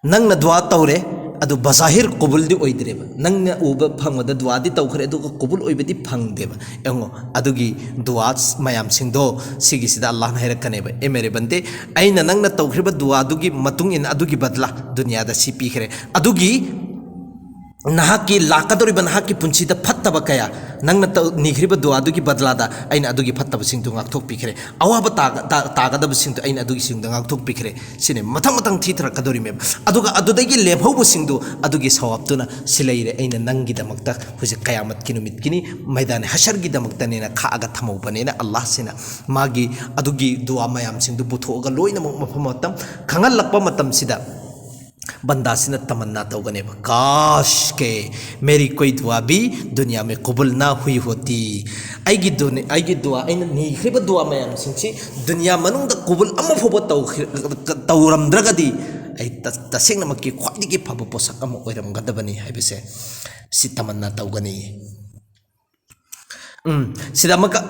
ꯅꯪꯅ ꯗꯨꯋꯥ ꯇꯧꯔꯦ, ꯑꯗꯨ ꯕꯖꯥꯍꯤꯔ ꯀꯨꯕꯨꯜꯗꯤ ꯑꯣꯏꯗ꯭ꯔꯦꯕ꯫ ꯅꯪꯅ ꯎꯕ ꯐꯪꯕꯗ ꯗꯨꯋꯥꯗꯤ ꯇꯧꯈ꯭ꯔꯦ, ꯑꯗꯨꯒ ꯀꯨꯕꯨꯜ ꯑꯣꯏꯕꯗꯤ ꯐꯪꯗꯦꯕ꯫ ꯌꯦꯡꯉꯣ, ꯑꯗꯨꯒꯤ ꯗꯨꯋꯥ ꯃꯌꯥꯝꯁꯤꯡꯗꯣ, ꯁꯤꯒꯤꯁꯤꯗ ꯑꯜꯂꯥꯍꯅ ꯍꯥꯏꯔꯛꯀꯅꯦꯕ, "ꯑꯦ ꯃꯦꯔꯦ ꯕꯟꯗꯦ, ꯑꯩꯅ ꯅꯪꯅ ꯇꯧꯈ꯭ꯔꯤꯕ ꯗꯨꯋꯥꯗꯨꯒꯤ ꯃꯇꯨꯡ ꯏꯟꯅ ꯑꯗꯨꯒꯤ ꯕꯗꯂꯥ ꯗꯨꯅꯤꯌꯥꯗ ꯁꯤ ꯄꯤꯈ꯭ꯔꯦ꯫ ꯑꯗꯨꯒꯤ ꯅꯍꯥꯛꯀꯤ ꯂꯥꯛꯀꯗꯧꯔꯤꯕ ꯅꯍꯥꯛꯀꯤ ꯄꯨꯟꯁꯤꯗ ꯐꯠꯇꯕ ꯀꯌꯥ, ꯅꯪꯅ ꯇꯧ-, ꯅꯤꯈ꯭ꯔꯤꯕ ꯗꯨꯋꯥꯗꯨꯒꯤ ꯕꯗꯂꯥꯗ ꯑꯩꯅ ꯑꯗꯨꯒꯤ ꯐꯠꯇꯕꯁꯤꯡꯗꯨ ꯉꯥꯛꯊꯣꯛꯄꯤꯈ꯭ꯔꯦ, ꯑꯋꯥꯕ ꯇꯥꯒ-, ꯇꯥ-, ꯇꯥꯒꯗꯕꯁꯤꯡꯗꯨ ꯑꯩꯅ ꯑꯗꯨꯒꯤꯁꯤꯡꯗ ꯉꯥꯛꯊꯣꯛꯄꯤꯈ꯭ꯔꯦ꯫ ꯁꯤꯅꯤ ꯃꯊꯪ ꯃꯊꯪ ꯊꯤꯊꯔꯛꯀꯗꯧꯔꯤꯃꯦꯕ꯫ ꯑꯗꯨꯒ ꯑꯗꯨꯗꯒꯤ ꯂꯦꯝꯍꯧꯕꯁꯤꯡꯗꯨ ꯑꯗꯨꯒꯤ ꯁꯋꯥꯕꯇꯨꯅ ꯁꯤ ꯂꯩꯔꯦ, ꯑꯩꯅ ꯅꯪꯒꯤꯗꯃꯛꯇ ꯍꯧꯖꯤꯛ ꯀꯌꯥꯃꯠꯀꯤ ꯅꯨꯃꯤꯠꯀꯤꯅꯤ, ꯃꯩꯗꯥꯟ ꯍꯁꯔꯒꯤꯗꯃꯛꯇꯅꯦꯅ ꯈꯥꯛꯑꯒ ꯊꯝꯍꯧꯕꯅꯦꯅ ꯑꯜꯂꯥꯍꯁꯤꯅ ꯃꯥꯒꯤ ꯑꯗꯨꯒꯤ ꯗꯨꯋꯥ ꯃꯌꯥꯝꯁꯤꯡꯗꯨ ꯄꯨꯊꯣꯛꯑꯒ ꯂꯣꯏꯅꯃꯛ ꯃꯐꯝ ꯃꯇꯝ ꯈꯪꯍꯜꯂꯛꯄ ꯃꯇꯝꯁꯤꯗ ꯕꯟꯗꯥꯁꯤꯅ ꯇꯃꯟꯅꯥ ꯇꯧꯒꯅꯦꯕ, "ꯀꯥꯁ ꯀꯦ ꯃꯦꯔꯤ ꯀꯣꯏ ꯗꯨꯋꯥ ꯚꯤ ꯗꯨꯅꯤꯌꯥ ꯃꯦ ꯀꯕꯨꯜ ꯅꯥ ꯍꯨꯏ ꯍꯣꯇꯤ"꯫ ꯑꯩꯒꯤ ꯗꯨꯅꯤ-, ꯑꯩꯒꯤ ꯗꯨꯋꯥ, ꯑꯩꯅ ꯅꯤꯈ꯭ꯔꯤꯕ ꯗꯨꯋꯥ ꯃꯌꯥꯝꯁꯤꯡꯁꯤ ꯗꯨꯅꯤꯌꯥ ꯃꯅꯨꯡꯗ ꯀꯕꯨꯜ ꯑꯃ ꯐꯥꯎꯕ ꯇꯧꯈꯤ-, ꯇꯧꯔꯝꯗ꯭ꯔꯒꯗꯤ ꯑꯩ ꯇ-, ꯇꯁꯦꯡꯅꯃꯛꯀꯤ ꯈ꯭ꯋꯥꯏꯗꯒꯤ ꯐꯕ ꯄꯣꯠꯁꯛ ꯑꯃ ꯑꯣꯏꯔꯝꯒꯗꯕꯅꯤ ꯍꯥꯏꯕꯁꯦ ꯁꯤ ꯇꯃꯟꯅꯥ ꯇꯧꯒꯅꯤ꯫ ꯎꯝ, ꯁꯤꯗ ꯑꯃꯨꯛꯀ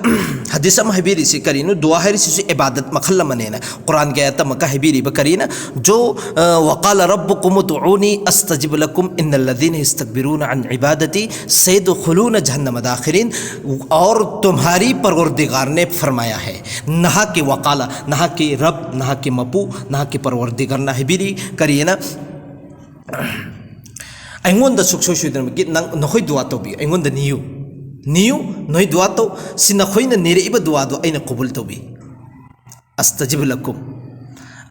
ꯍꯗꯤꯁ ꯑꯃ ꯍꯥꯏꯕꯤꯔꯤꯁꯤ ꯀꯔꯤꯅꯣ? ꯗꯨꯋꯥ ꯍꯥꯏꯔꯤꯁꯤꯁꯨ ꯏꯕꯥꯗꯠ ꯃꯈꯜ ꯑꯃꯅꯦꯅ ꯀꯨꯔꯥꯟꯒꯤ ꯑꯥꯌꯠ ꯑꯃꯨꯛꯀ ꯍꯥꯏꯕꯤꯔꯤꯕ ꯀꯔꯤꯅ? "ꯖꯣ, ꯑ, ꯋꯥ ꯀꯥꯂ ꯔꯕꯨꯀꯨꯝ ꯎꯗꯎꯅꯤ ꯑꯁꯇꯖꯤꯕ ꯂꯀꯨꯝ ꯏꯟꯅ ꯂꯗꯤꯅ ꯌꯁꯇꯛꯕꯤꯔꯨꯅ ꯑꯟ ꯏꯕꯥꯗꯇꯤ ꯁꯩꯗꯈꯨꯂꯨꯅ ꯖꯍꯟꯅꯃ ꯗꯥꯈꯤꯔꯤꯟ", ꯑꯣꯔ ꯇꯨꯝꯍꯥꯔꯤ ꯄꯔꯋꯔꯗꯤꯒꯥꯔ ꯅꯦ ꯐꯔꯃꯥꯌꯥ ꯍꯦ꯫ ꯅꯍꯥꯛꯀꯤ ꯋꯥꯀꯥꯂ, ꯅꯍꯥꯛꯀꯤ ꯔꯕ, ꯅꯍꯥꯛꯀꯤ ꯃꯄꯨ, ꯅꯍꯥꯛꯀꯤ ꯄꯔꯋꯔꯗꯤꯒꯥꯔꯅ ꯍꯥꯏꯕꯤꯔꯤ ꯀꯔꯤꯅ? ꯑꯩꯉꯣꯟꯗ ꯁꯨꯛꯁꯣꯏ ꯁꯣꯏꯗꯅꯃꯛꯀꯤ ꯅꯪ, ꯅꯈꯣꯏ ꯗꯨꯋꯥ ꯇꯧꯕꯤꯌꯨ, ꯑꯩꯉꯣꯟꯗ ꯅꯤꯌꯨ, ꯅꯤꯌꯨ, ꯅꯣꯏ ꯗꯨꯋꯥ ꯇꯧ, ꯁꯤ ꯅꯈꯣꯏꯅ ꯅꯤꯔꯛꯏꯕ ꯗꯨꯋꯥꯗꯣ ꯑꯩꯅ ꯀꯕꯨꯜ ꯇꯧꯕꯤ꯫ "ꯑꯁꯇꯖꯤꯕ ꯂꯀꯨꯝ"꯫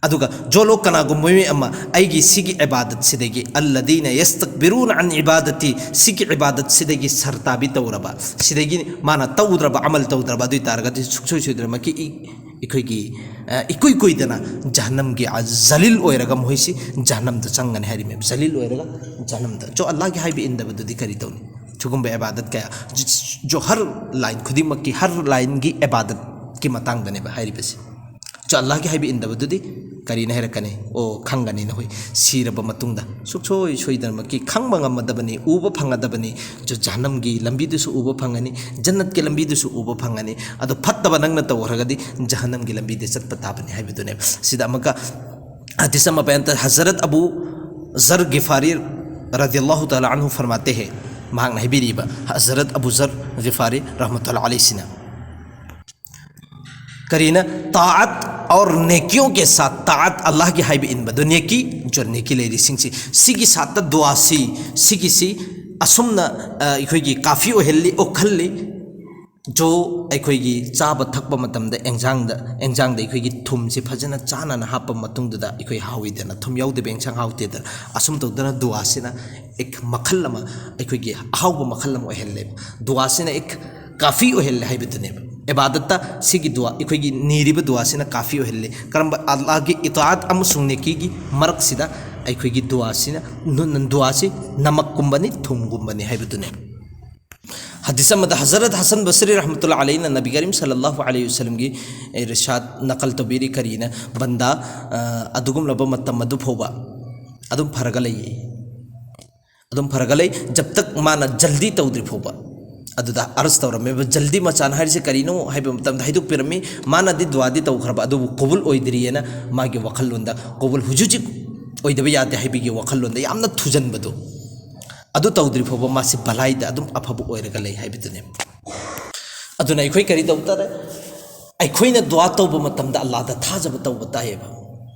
ꯑꯗꯨꯒ ꯖꯣꯂꯣ ꯀꯅꯥꯒꯨꯝꯕ ꯃꯤ ꯑꯃ ꯑꯩꯒꯤ ꯁꯤꯒꯤ ꯏꯕꯥꯗꯠꯁꯤꯗꯒꯤ, "ꯑꯜꯂꯗꯤꯅ ꯌꯁꯇꯛꯕꯤꯔꯨꯅ ꯑꯟ ꯏꯕꯥꯗꯇꯤ", ꯁꯤꯒꯤ ꯏꯕꯥꯗꯠꯁꯤꯗꯒꯤ ꯁꯔꯇꯥꯕꯤ ꯇꯧꯔꯕ, ꯁꯤꯗꯒꯤ ꯃꯥꯅ ꯇꯧꯗ꯭ꯔꯕ, ꯑꯃꯜ ꯇꯧꯗ꯭ꯔꯕ, ꯑꯗꯨ ꯑꯣꯏ ꯇꯥꯔꯒꯗꯤ ꯁꯨꯛꯁꯣꯏ ꯁꯣꯏꯗꯅꯃꯛꯀꯤ ꯏ-, ꯑꯩꯈꯣꯏꯒꯤ, ꯑ, ꯏꯀꯨꯏ ꯀꯨꯏꯗꯅ ꯖꯍꯟꯅꯝꯒꯤ, ꯑ, ꯖꯂꯤꯜ ꯑꯣꯏꯔꯒ ꯃꯈꯣꯏꯁꯤ ꯖꯍꯟꯅꯝꯗ ꯆꯪꯒꯅꯤ ꯍꯥꯏꯔꯤꯃꯦꯕ꯫ ꯖꯂꯤꯜ ꯑꯣꯏꯔꯒ ꯖꯍꯟꯅꯝꯗ꯫ ꯖꯣ ꯑꯜꯂꯥꯍꯒꯤ ꯍꯥꯏꯕ ꯏꯟꯗꯕꯗꯨꯗꯤ ꯀꯔꯤ ꯇꯧꯅꯤ? ꯁꯤꯒꯨꯝꯕ ꯏꯕꯥꯗꯠ ꯀꯌꯥ, ꯖꯣ ꯍꯔ ꯂꯥꯏꯟ ꯈꯨꯗꯤꯡꯃꯛꯀꯤ, ꯍꯔ ꯂꯥꯏꯟꯒꯤ ꯏꯕꯥꯗꯠꯀꯤ ꯃꯇꯥꯡꯗꯅꯦꯕ ꯍꯥꯏꯔꯤꯕꯁꯤ꯫ ꯖꯣ ꯑꯜꯂꯥꯍꯒꯤ ꯍꯥꯏꯕ ꯏꯟꯗꯕꯗꯨꯗꯤ ꯀꯔꯤꯅ ꯍꯥꯏꯔꯛꯀꯅꯤ? ꯑꯣ, ꯈꯪꯒꯅꯤ ꯅꯈꯣꯏ ꯁꯤꯔꯕ ꯃꯇꯨꯡꯗ꯫ ꯁꯨꯛꯁꯣꯏ ꯁꯣꯏꯗꯅꯃꯛꯀꯤ ꯈꯪꯕ ꯉꯝꯃꯗꯕꯅꯤ, ꯎꯕ ꯐꯪꯒꯗꯕꯅꯤ꯫ ꯖ-, ꯖꯍꯟꯅꯝꯒꯤ ꯂꯝꯕꯤꯗꯨꯁꯨ ꯎꯕ ꯐꯪꯒꯅꯤ, ꯖꯟꯅꯠꯀꯤ ꯂꯝꯕꯤꯗꯨꯁꯨ ꯎꯕ ꯐꯪꯒꯅꯤ꯫ ꯑꯗꯣ ꯐꯠꯇꯕ ꯅꯪꯅ ꯇꯧꯈ꯭ꯔꯒꯗꯤ ꯖꯍꯟꯅꯝꯒꯤ ꯂꯝꯕꯤꯗ ꯆꯠꯄ ꯇꯥꯕꯅꯤ ꯍꯥꯏꯕꯗꯨꯅꯦꯕ꯫ ꯁꯤꯗ ꯑꯃꯨꯛꯀ ꯍꯗꯤꯁ ꯑꯃ ꯕꯌꯥꯟ ꯇꯧ, ꯍꯖꯔꯠ ꯑꯕꯨ ꯖꯔ ꯒꯤꯐꯥꯔꯤ ꯔꯗꯤꯌꯜꯂꯥꯍꯨ ꯇꯥꯂꯥ ꯑꯟꯍꯨ ꯐꯔꯃꯥꯇꯦ ꯍꯦ, ꯃꯍꯥꯛꯅ ꯍꯥꯏꯕꯤꯔꯤꯕ, ꯍꯖꯔꯠ ꯑꯕꯨ ꯖꯔ ꯒꯤꯐꯥꯔꯤ ꯔꯍꯃꯇꯨꯜꯂꯥꯍꯤ ꯑꯂꯩꯍꯤꯁꯤꯅ, ꯀꯔꯤꯅ? ꯇꯥꯑꯠ ꯑꯧꯔ ꯅꯦꯀꯤꯌꯣ ꯀꯦ ꯁꯥꯊ꯫ ꯇꯥꯑꯠ, ꯑꯜꯂꯥꯍꯒꯤ ꯍꯥꯏꯕ ꯏꯟꯕꯗꯣ, ꯅꯦꯀꯤ, ꯖꯣ ꯅꯦꯀꯤ ꯂꯩꯔꯤꯁꯤꯡꯁꯤ, ꯁꯤꯒꯤ ꯁꯥꯠꯇ ꯗꯨꯋꯥꯁꯤ, ꯁꯤꯒꯤꯁꯤ ꯑꯁꯨꯝꯅ, ꯑ, ꯑꯩꯈꯣꯏꯒꯤ ꯀꯥꯐꯤ ꯑꯣꯏꯍꯜꯂꯤ, ꯑꯣꯛꯍꯜꯂꯤ꯫ ꯖꯣ, ꯑꯩꯈꯣꯏꯒꯤ ꯆꯥꯕ ꯊꯛꯄ ꯃꯇꯝꯗ ꯑꯦꯟꯖꯥꯡꯗ, ꯑꯦꯟꯖꯥꯡꯗ ꯑꯩꯈꯣꯏꯒꯤ ꯊꯨꯝꯁꯤ ꯐꯖꯅ ꯆꯥꯅꯅ ꯍꯥꯞꯄ ꯃꯇꯨꯡꯗꯨꯗ ꯑꯩꯈꯣꯏ ꯍꯥꯎꯏꯗꯅ, ꯊꯨꯝ ꯌꯥꯎꯗꯕ ꯑꯦꯟꯁꯥꯡ ꯍꯥꯎꯇꯦꯗꯅ꯫ ꯑꯁꯨꯝ ꯇꯧꯗꯅ ꯗꯨꯋꯥꯁꯤꯅ ꯑꯦꯛ ꯃꯈꯜ ꯑꯃ, ꯑꯩꯈꯣꯏꯒꯤ ꯑꯍꯥꯎꯕ ꯃꯈꯜ ꯑꯃ ꯑꯣꯏꯍꯜꯂꯦꯕ꯫ ꯗꯨꯋꯥꯁꯤꯅ ꯑꯦꯛ ꯀꯥꯐꯤ ꯑꯣꯏꯍꯜꯂꯦ ꯍꯥꯏꯕꯗꯨꯅꯦꯕ꯫ ꯏꯕꯥꯗꯠꯇ ꯁꯤꯒꯤ ꯗꯨꯋꯥ, ꯑꯩꯈꯣꯏꯒꯤ ꯅꯤꯔꯤꯕ ꯗꯨꯋꯥꯁꯤꯅ ꯀꯥꯐꯤ ꯑꯣꯏꯍꯜꯂꯦ꯫ ꯀꯔꯝꯕ? ꯑꯜꯂꯥꯍꯒꯤ ꯏꯇꯥꯑꯠ ꯑꯃꯁꯨꯡ ꯅꯦꯀꯤꯒꯤ ꯃꯔꯛꯁꯤꯗ ꯑꯩꯈꯣꯏꯒꯤ ꯗꯨꯋꯥꯁꯤꯅ, ꯅꯨ-, ꯗꯨꯋꯥꯁꯤ ꯅꯃꯛꯀꯨꯝꯕꯅꯤ, ꯊꯨꯝꯒꯨꯝꯕꯅꯤ ꯍꯥꯏꯕꯗꯨꯅꯦ꯫ ꯍꯗꯤꯁ ꯑꯃꯗ ꯍꯖꯔꯠ ꯍꯁꯟ ꯕꯁꯔꯤ ꯔꯍꯃꯇꯨꯜꯂꯥ ꯑꯂꯩꯅ ꯅꯕꯤ ꯀꯔꯤꯝ ꯁꯜꯂꯜꯂꯥꯍꯨ ꯑꯂꯩꯍꯤ ꯋꯁꯜꯂꯝꯒꯤ ꯏꯔꯁꯥꯗ ꯅꯀꯜ ꯇꯧꯕꯤꯔꯤ꯫ ꯀꯔꯤꯅ? ꯕꯟꯗꯥ, ꯑ, ꯑꯗꯨꯒꯨꯝꯂꯕ ꯃꯇꯝ ꯑꯗꯨ ꯐꯥꯎꯕ ꯑꯗꯨꯝ ꯐꯔꯒ ꯂꯩꯌꯦ꯫ ꯑꯗꯨꯝ ꯐꯔꯒ ꯂꯩ, ꯖꯕ ꯇꯛ ꯃꯥꯅ ꯖꯜꯗꯤ ꯇꯧꯗ꯭ꯔꯤ ꯐꯥꯎꯕ꯫ ꯑꯗꯨꯗ ꯑꯔꯖ ꯇꯧꯔꯝꯃꯦꯕ, ꯖꯜꯗꯤ ꯃꯆꯥꯟ ꯍꯥꯏꯔꯤꯁꯦ ꯀꯔꯤꯅꯣ ꯍꯥꯏꯕ ꯃꯇꯝꯗ ꯍꯥꯏꯗꯣꯛꯄꯤꯔꯝꯃꯤ꯫ ꯃꯥꯅꯗꯤ ꯗꯨꯋꯥꯗꯤ ꯇꯧꯈ꯭ꯔꯕ, ꯑꯗꯨꯕꯨ ꯀꯕꯨꯜ ꯑꯣꯏꯗ꯭ꯔꯤꯑꯅ ꯃꯥꯒꯤ ꯋꯥꯈꯜꯂꯣꯟꯗ, ꯀꯕꯨꯜ ꯍꯧꯖꯤꯛ ꯍꯧꯖꯤꯛ ꯑꯣꯏꯗꯕ ꯌꯥꯗꯦ ꯍꯥꯏꯕꯒꯤ ꯋꯥꯈꯜꯂꯣꯟꯗ ꯌꯥꯝꯅ ꯊꯨꯖꯟꯕꯗꯣ, ꯑꯗꯨ ꯇꯧꯗ꯭ꯔꯤ ꯐꯥꯎꯕ ꯃꯥꯁꯤ ꯚꯂꯥꯏꯗ ꯑꯗꯨꯝ ꯑꯐꯕ ꯑꯣꯏꯔꯒ ꯂꯩ ꯍꯥꯏꯕꯗꯨꯅꯦ꯫ ꯑꯗꯨꯅ ꯑꯩꯈꯣꯏ ꯀꯔꯤ ꯇꯧꯕ ꯇꯥꯔꯦ? ꯑꯩꯈꯣꯏꯅ ꯗꯨꯋꯥ ꯇꯧꯕ ꯃꯇꯝꯗ ꯑꯜꯂꯥꯗ ꯊꯥꯖꯕ ꯇꯧꯕ ꯇꯥꯏꯌꯦꯕ꯫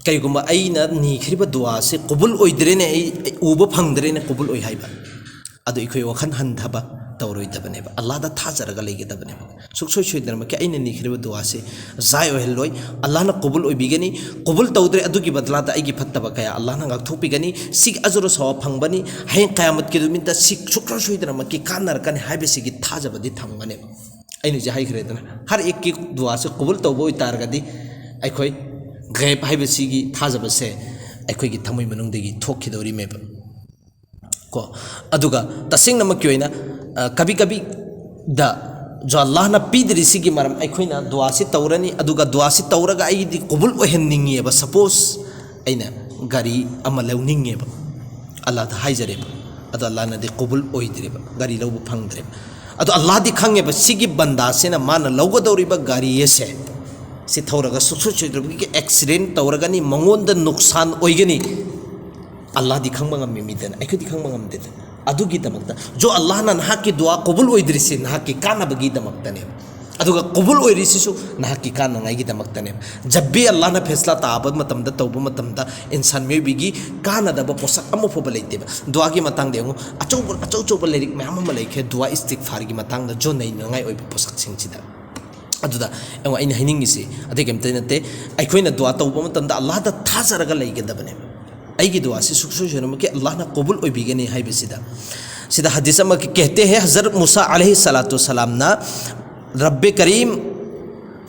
ꯀꯔꯤꯒꯨꯝꯕ ꯑꯩꯅ ꯅꯤꯈ꯭ꯔꯤꯕ ꯗꯨꯋꯥꯁꯦ ꯀꯕꯨꯜ ꯑꯣꯏꯗ꯭ꯔꯦꯅꯦ, ꯑꯩ, ꯑꯩ ꯎꯕ ꯐꯪꯗ꯭ꯔꯦꯅꯦ, ꯀꯕꯨꯜ ꯑꯣꯏ ꯍꯥꯏꯕ, ꯑꯗꯨ ꯑꯩꯈꯣꯏ ꯋꯥꯈꯜ ꯍꯟꯊꯕ ꯇꯧꯔꯣꯏꯗꯕꯅꯦꯕ, ꯑꯜꯂꯥꯗ ꯊꯥꯖꯔꯒ ꯂꯩꯒꯗꯕꯅꯦꯕ꯫ ꯁꯨꯡꯁꯣꯏ ꯁꯣꯏꯗꯅꯃꯛꯀꯤ ꯑꯩꯅ ꯅꯤꯈ꯭ꯔꯤꯕ ꯗꯨꯋꯥꯁꯦ ꯖꯥꯏ ꯑꯣꯏꯍꯜꯂꯣꯏ, ꯑꯜꯂꯥꯍꯅ ꯀꯕꯨꯜ ꯑꯣꯏꯕꯤꯒꯅꯤ꯫ ꯀꯕꯨꯜ ꯇꯧꯗ꯭ꯔꯦ, ꯑꯗꯨꯒꯤ ꯕꯗꯂꯥꯗ ꯑꯩꯒꯤ ꯐꯠꯇꯕ ꯀꯌꯥ ꯑꯜꯂꯥꯍꯅ ꯉꯥꯛꯊꯣꯛꯄꯤꯒꯅꯤ꯫ ꯁꯤꯒꯤ ꯑꯖꯔ ꯁꯋꯥꯕ ꯐꯪꯕꯅꯤ꯫ ꯍꯌꯦꯡ ꯀꯌꯥꯃꯠꯀꯤ ꯅꯨꯃꯤꯠꯇ ꯁꯤ ꯁꯨꯡꯁꯣꯏ ꯁꯣꯏꯗꯅꯃꯛꯀꯤ ꯀꯥꯟꯅꯔꯛꯀꯅꯤ ꯍꯥꯏꯕꯁꯤꯒꯤ ꯊꯥꯖꯕꯗꯤ ꯊꯝꯒꯅꯦꯕ꯫ ꯑꯩꯅ ꯍꯧꯖꯤꯛ ꯍꯥꯏꯈ꯭ꯔꯦꯗꯅ, ꯍꯔ ꯑꯦꯛꯀꯤ ꯗꯨꯋꯥꯁꯦ ꯀꯕꯨꯜ ꯇꯧꯕ ꯑꯣꯏꯇꯥꯔꯒꯗꯤ ꯑꯩꯈꯣꯏ ꯒꯩꯕ ꯍꯥꯏꯕꯁꯤꯒꯤ ꯊꯥꯖꯕꯁꯦ ꯑꯩꯈꯣꯏꯒꯤ ꯊꯃꯣꯏ ꯃꯅꯨꯡꯗꯒꯤ ꯊꯣꯛꯈꯤꯗꯧꯔꯤꯃꯦꯕ꯫ ꯀꯣ, ꯑꯗꯨꯒ ꯇꯁꯦꯡꯅꯃꯛꯀꯤ ꯑꯣꯏꯅ, ꯑ, ꯀꯕꯤ ꯀꯕꯤꯗ ꯖꯣ ꯑꯜꯂꯥꯍꯅ ꯄꯤꯗ꯭ꯔꯤꯁꯤꯒꯤ ꯃꯔꯝ, ꯑꯩꯈꯣꯏꯅ ꯗꯨꯋꯥꯁꯤ ꯇꯧꯔꯅꯤ, ꯑꯗꯨꯒ ꯗꯨꯋꯥꯁꯤ ꯇꯧꯔꯒ ꯑꯩꯗꯤ ꯀꯕꯨꯜ ꯑꯣꯏꯍꯟꯅꯤꯡꯉꯦꯕ꯫ ꯁꯄꯣꯁ, ꯑꯩꯅ ꯒꯥꯔꯤ ꯑꯃ ꯂꯧꯅꯤꯡꯉꯦꯕ, ꯑꯜꯂꯥꯍꯗ ꯍꯥꯏꯖꯔꯦꯕ, ꯑꯗꯣ ꯑꯜꯂꯥꯍꯅꯗꯤ ꯀꯕꯨꯜ ꯑꯣꯏꯗ꯭ꯔꯦꯕ, ꯒꯥꯔꯤ ꯂꯧꯕ ꯐꯪꯗ꯭ꯔꯦꯕ꯫ ꯑꯗꯣ ꯑꯜꯂꯥꯍꯗꯤ ꯈꯪꯉꯦꯕ, ꯁꯤꯒꯤ ꯕꯟꯗꯥꯁꯤꯅ ꯃꯥꯅ ꯂꯧꯒꯗꯧꯔꯤꯕ ꯒꯥꯔꯤ ꯑꯁꯦ, ꯁꯤ ꯊꯧꯔꯒ ꯁꯨꯡꯁꯣꯏ ꯁꯣꯏꯗ꯭ꯔꯕꯒꯤ ꯑꯦꯛꯁꯤꯗꯦꯟ ꯇꯧꯔꯒꯅꯤ, ꯃꯉꯣꯟꯗ ꯅꯨꯛꯁꯥꯟ ꯑꯣꯏꯒꯅꯤ꯫ ꯑꯜꯂꯥꯍꯗꯤ ꯈꯪꯕ ꯉꯝꯃꯤ ꯃꯤꯗꯅ, ꯑꯩꯈꯣꯏꯗꯤ ꯈꯪꯕ ꯉꯝꯗꯦꯗꯅ꯫ ꯑꯗꯨꯒꯤꯗꯃꯛꯇ ꯖꯣ ꯑꯜꯂꯥꯍꯅ ꯅꯍꯥꯛꯀꯤ ꯗꯨꯋꯥ ꯀꯕꯨꯜ ꯑꯣꯏꯗ꯭ꯔꯤꯁꯤ ꯅꯍꯥꯛꯀꯤ ꯀꯥꯟꯅꯕꯒꯤꯗꯃꯛꯇꯅꯦꯕ꯫ ꯑꯗꯨꯒ ꯀꯕꯨꯜ ꯑꯣꯏꯔꯤꯁꯤꯁꯨ ꯅꯍꯥꯛꯀꯤ ꯀꯥꯟꯅꯉꯥꯏꯒꯤꯗꯃꯛꯇꯅꯦꯕ꯫ ꯖꯕꯤ ꯑꯜꯂꯥꯍꯅ ꯐꯦꯁꯂꯥ ꯇꯥꯕ ꯃꯇꯝꯗ, ꯇꯧꯕ ꯃꯇꯝꯗ, ꯏꯟꯁꯥꯟ ꯃꯤꯑꯣꯏꯕꯒꯤ ꯀꯥꯟꯅꯗꯕ ꯄꯣꯠꯁꯛ ꯑꯃ ꯐꯥꯎꯕ ꯂꯩꯇꯦꯕ꯫ ꯗꯨꯋꯥꯒꯤ ꯃꯇꯥꯡꯗ ꯌꯦꯡꯉꯨ, ꯑꯆꯧꯕ ꯑꯆꯧ ꯑꯆꯧꯕ ꯂꯥꯏꯔꯤꯛ ꯃꯌꯥꯝ ꯑꯃ ꯂꯩꯈ꯭ꯔꯦ ꯗꯨꯋꯥ ꯏꯁꯇꯤꯛꯐꯥꯔꯒꯤ ꯃꯇꯥꯡꯗ, ꯖꯣ ꯅꯩꯅꯉꯥꯏ ꯑꯣꯏꯕ ꯄꯣꯠꯁꯛꯁꯤꯡꯁꯤꯗ꯫ ꯑꯗꯨꯗ ꯌꯦꯡꯉꯣ, ꯑꯩꯅ ꯍꯥꯏꯅꯤꯡꯉꯤꯁꯤ ꯑꯇꯩ ꯀꯩꯝꯇ ꯅꯠꯇꯦ, ꯑꯩꯈꯣꯏꯅ ꯗꯨꯋꯥ ꯇꯧꯕ ꯃꯇꯝꯗ ꯑꯜꯂꯥꯍꯗ ꯊꯥꯖꯔꯒ ꯂꯩꯒꯗꯕꯅꯦꯕ꯫ ꯑꯩꯒꯤ ꯗꯨꯋꯥꯁꯤ ꯁꯨꯡꯁꯣꯏ ꯁꯣꯏꯗꯅꯃꯛꯀꯤ ꯑꯜꯂꯥꯍꯅ ꯀꯕꯨꯜ ꯑꯣꯏꯕꯤꯒꯅꯤ ꯍꯥꯏꯕꯁꯤꯗ꯫ ꯁꯤꯗ ꯍꯗꯤꯁ ꯑꯃ ꯀꯦꯍꯇꯦ ꯍꯦ, ꯍꯖꯔꯠ ꯃꯨꯁꯥ ꯑꯂꯩꯍꯤ ꯁꯂꯥꯇꯨ ꯁꯂꯥꯝꯅ ꯔꯕꯦ ꯀꯔꯤꯝ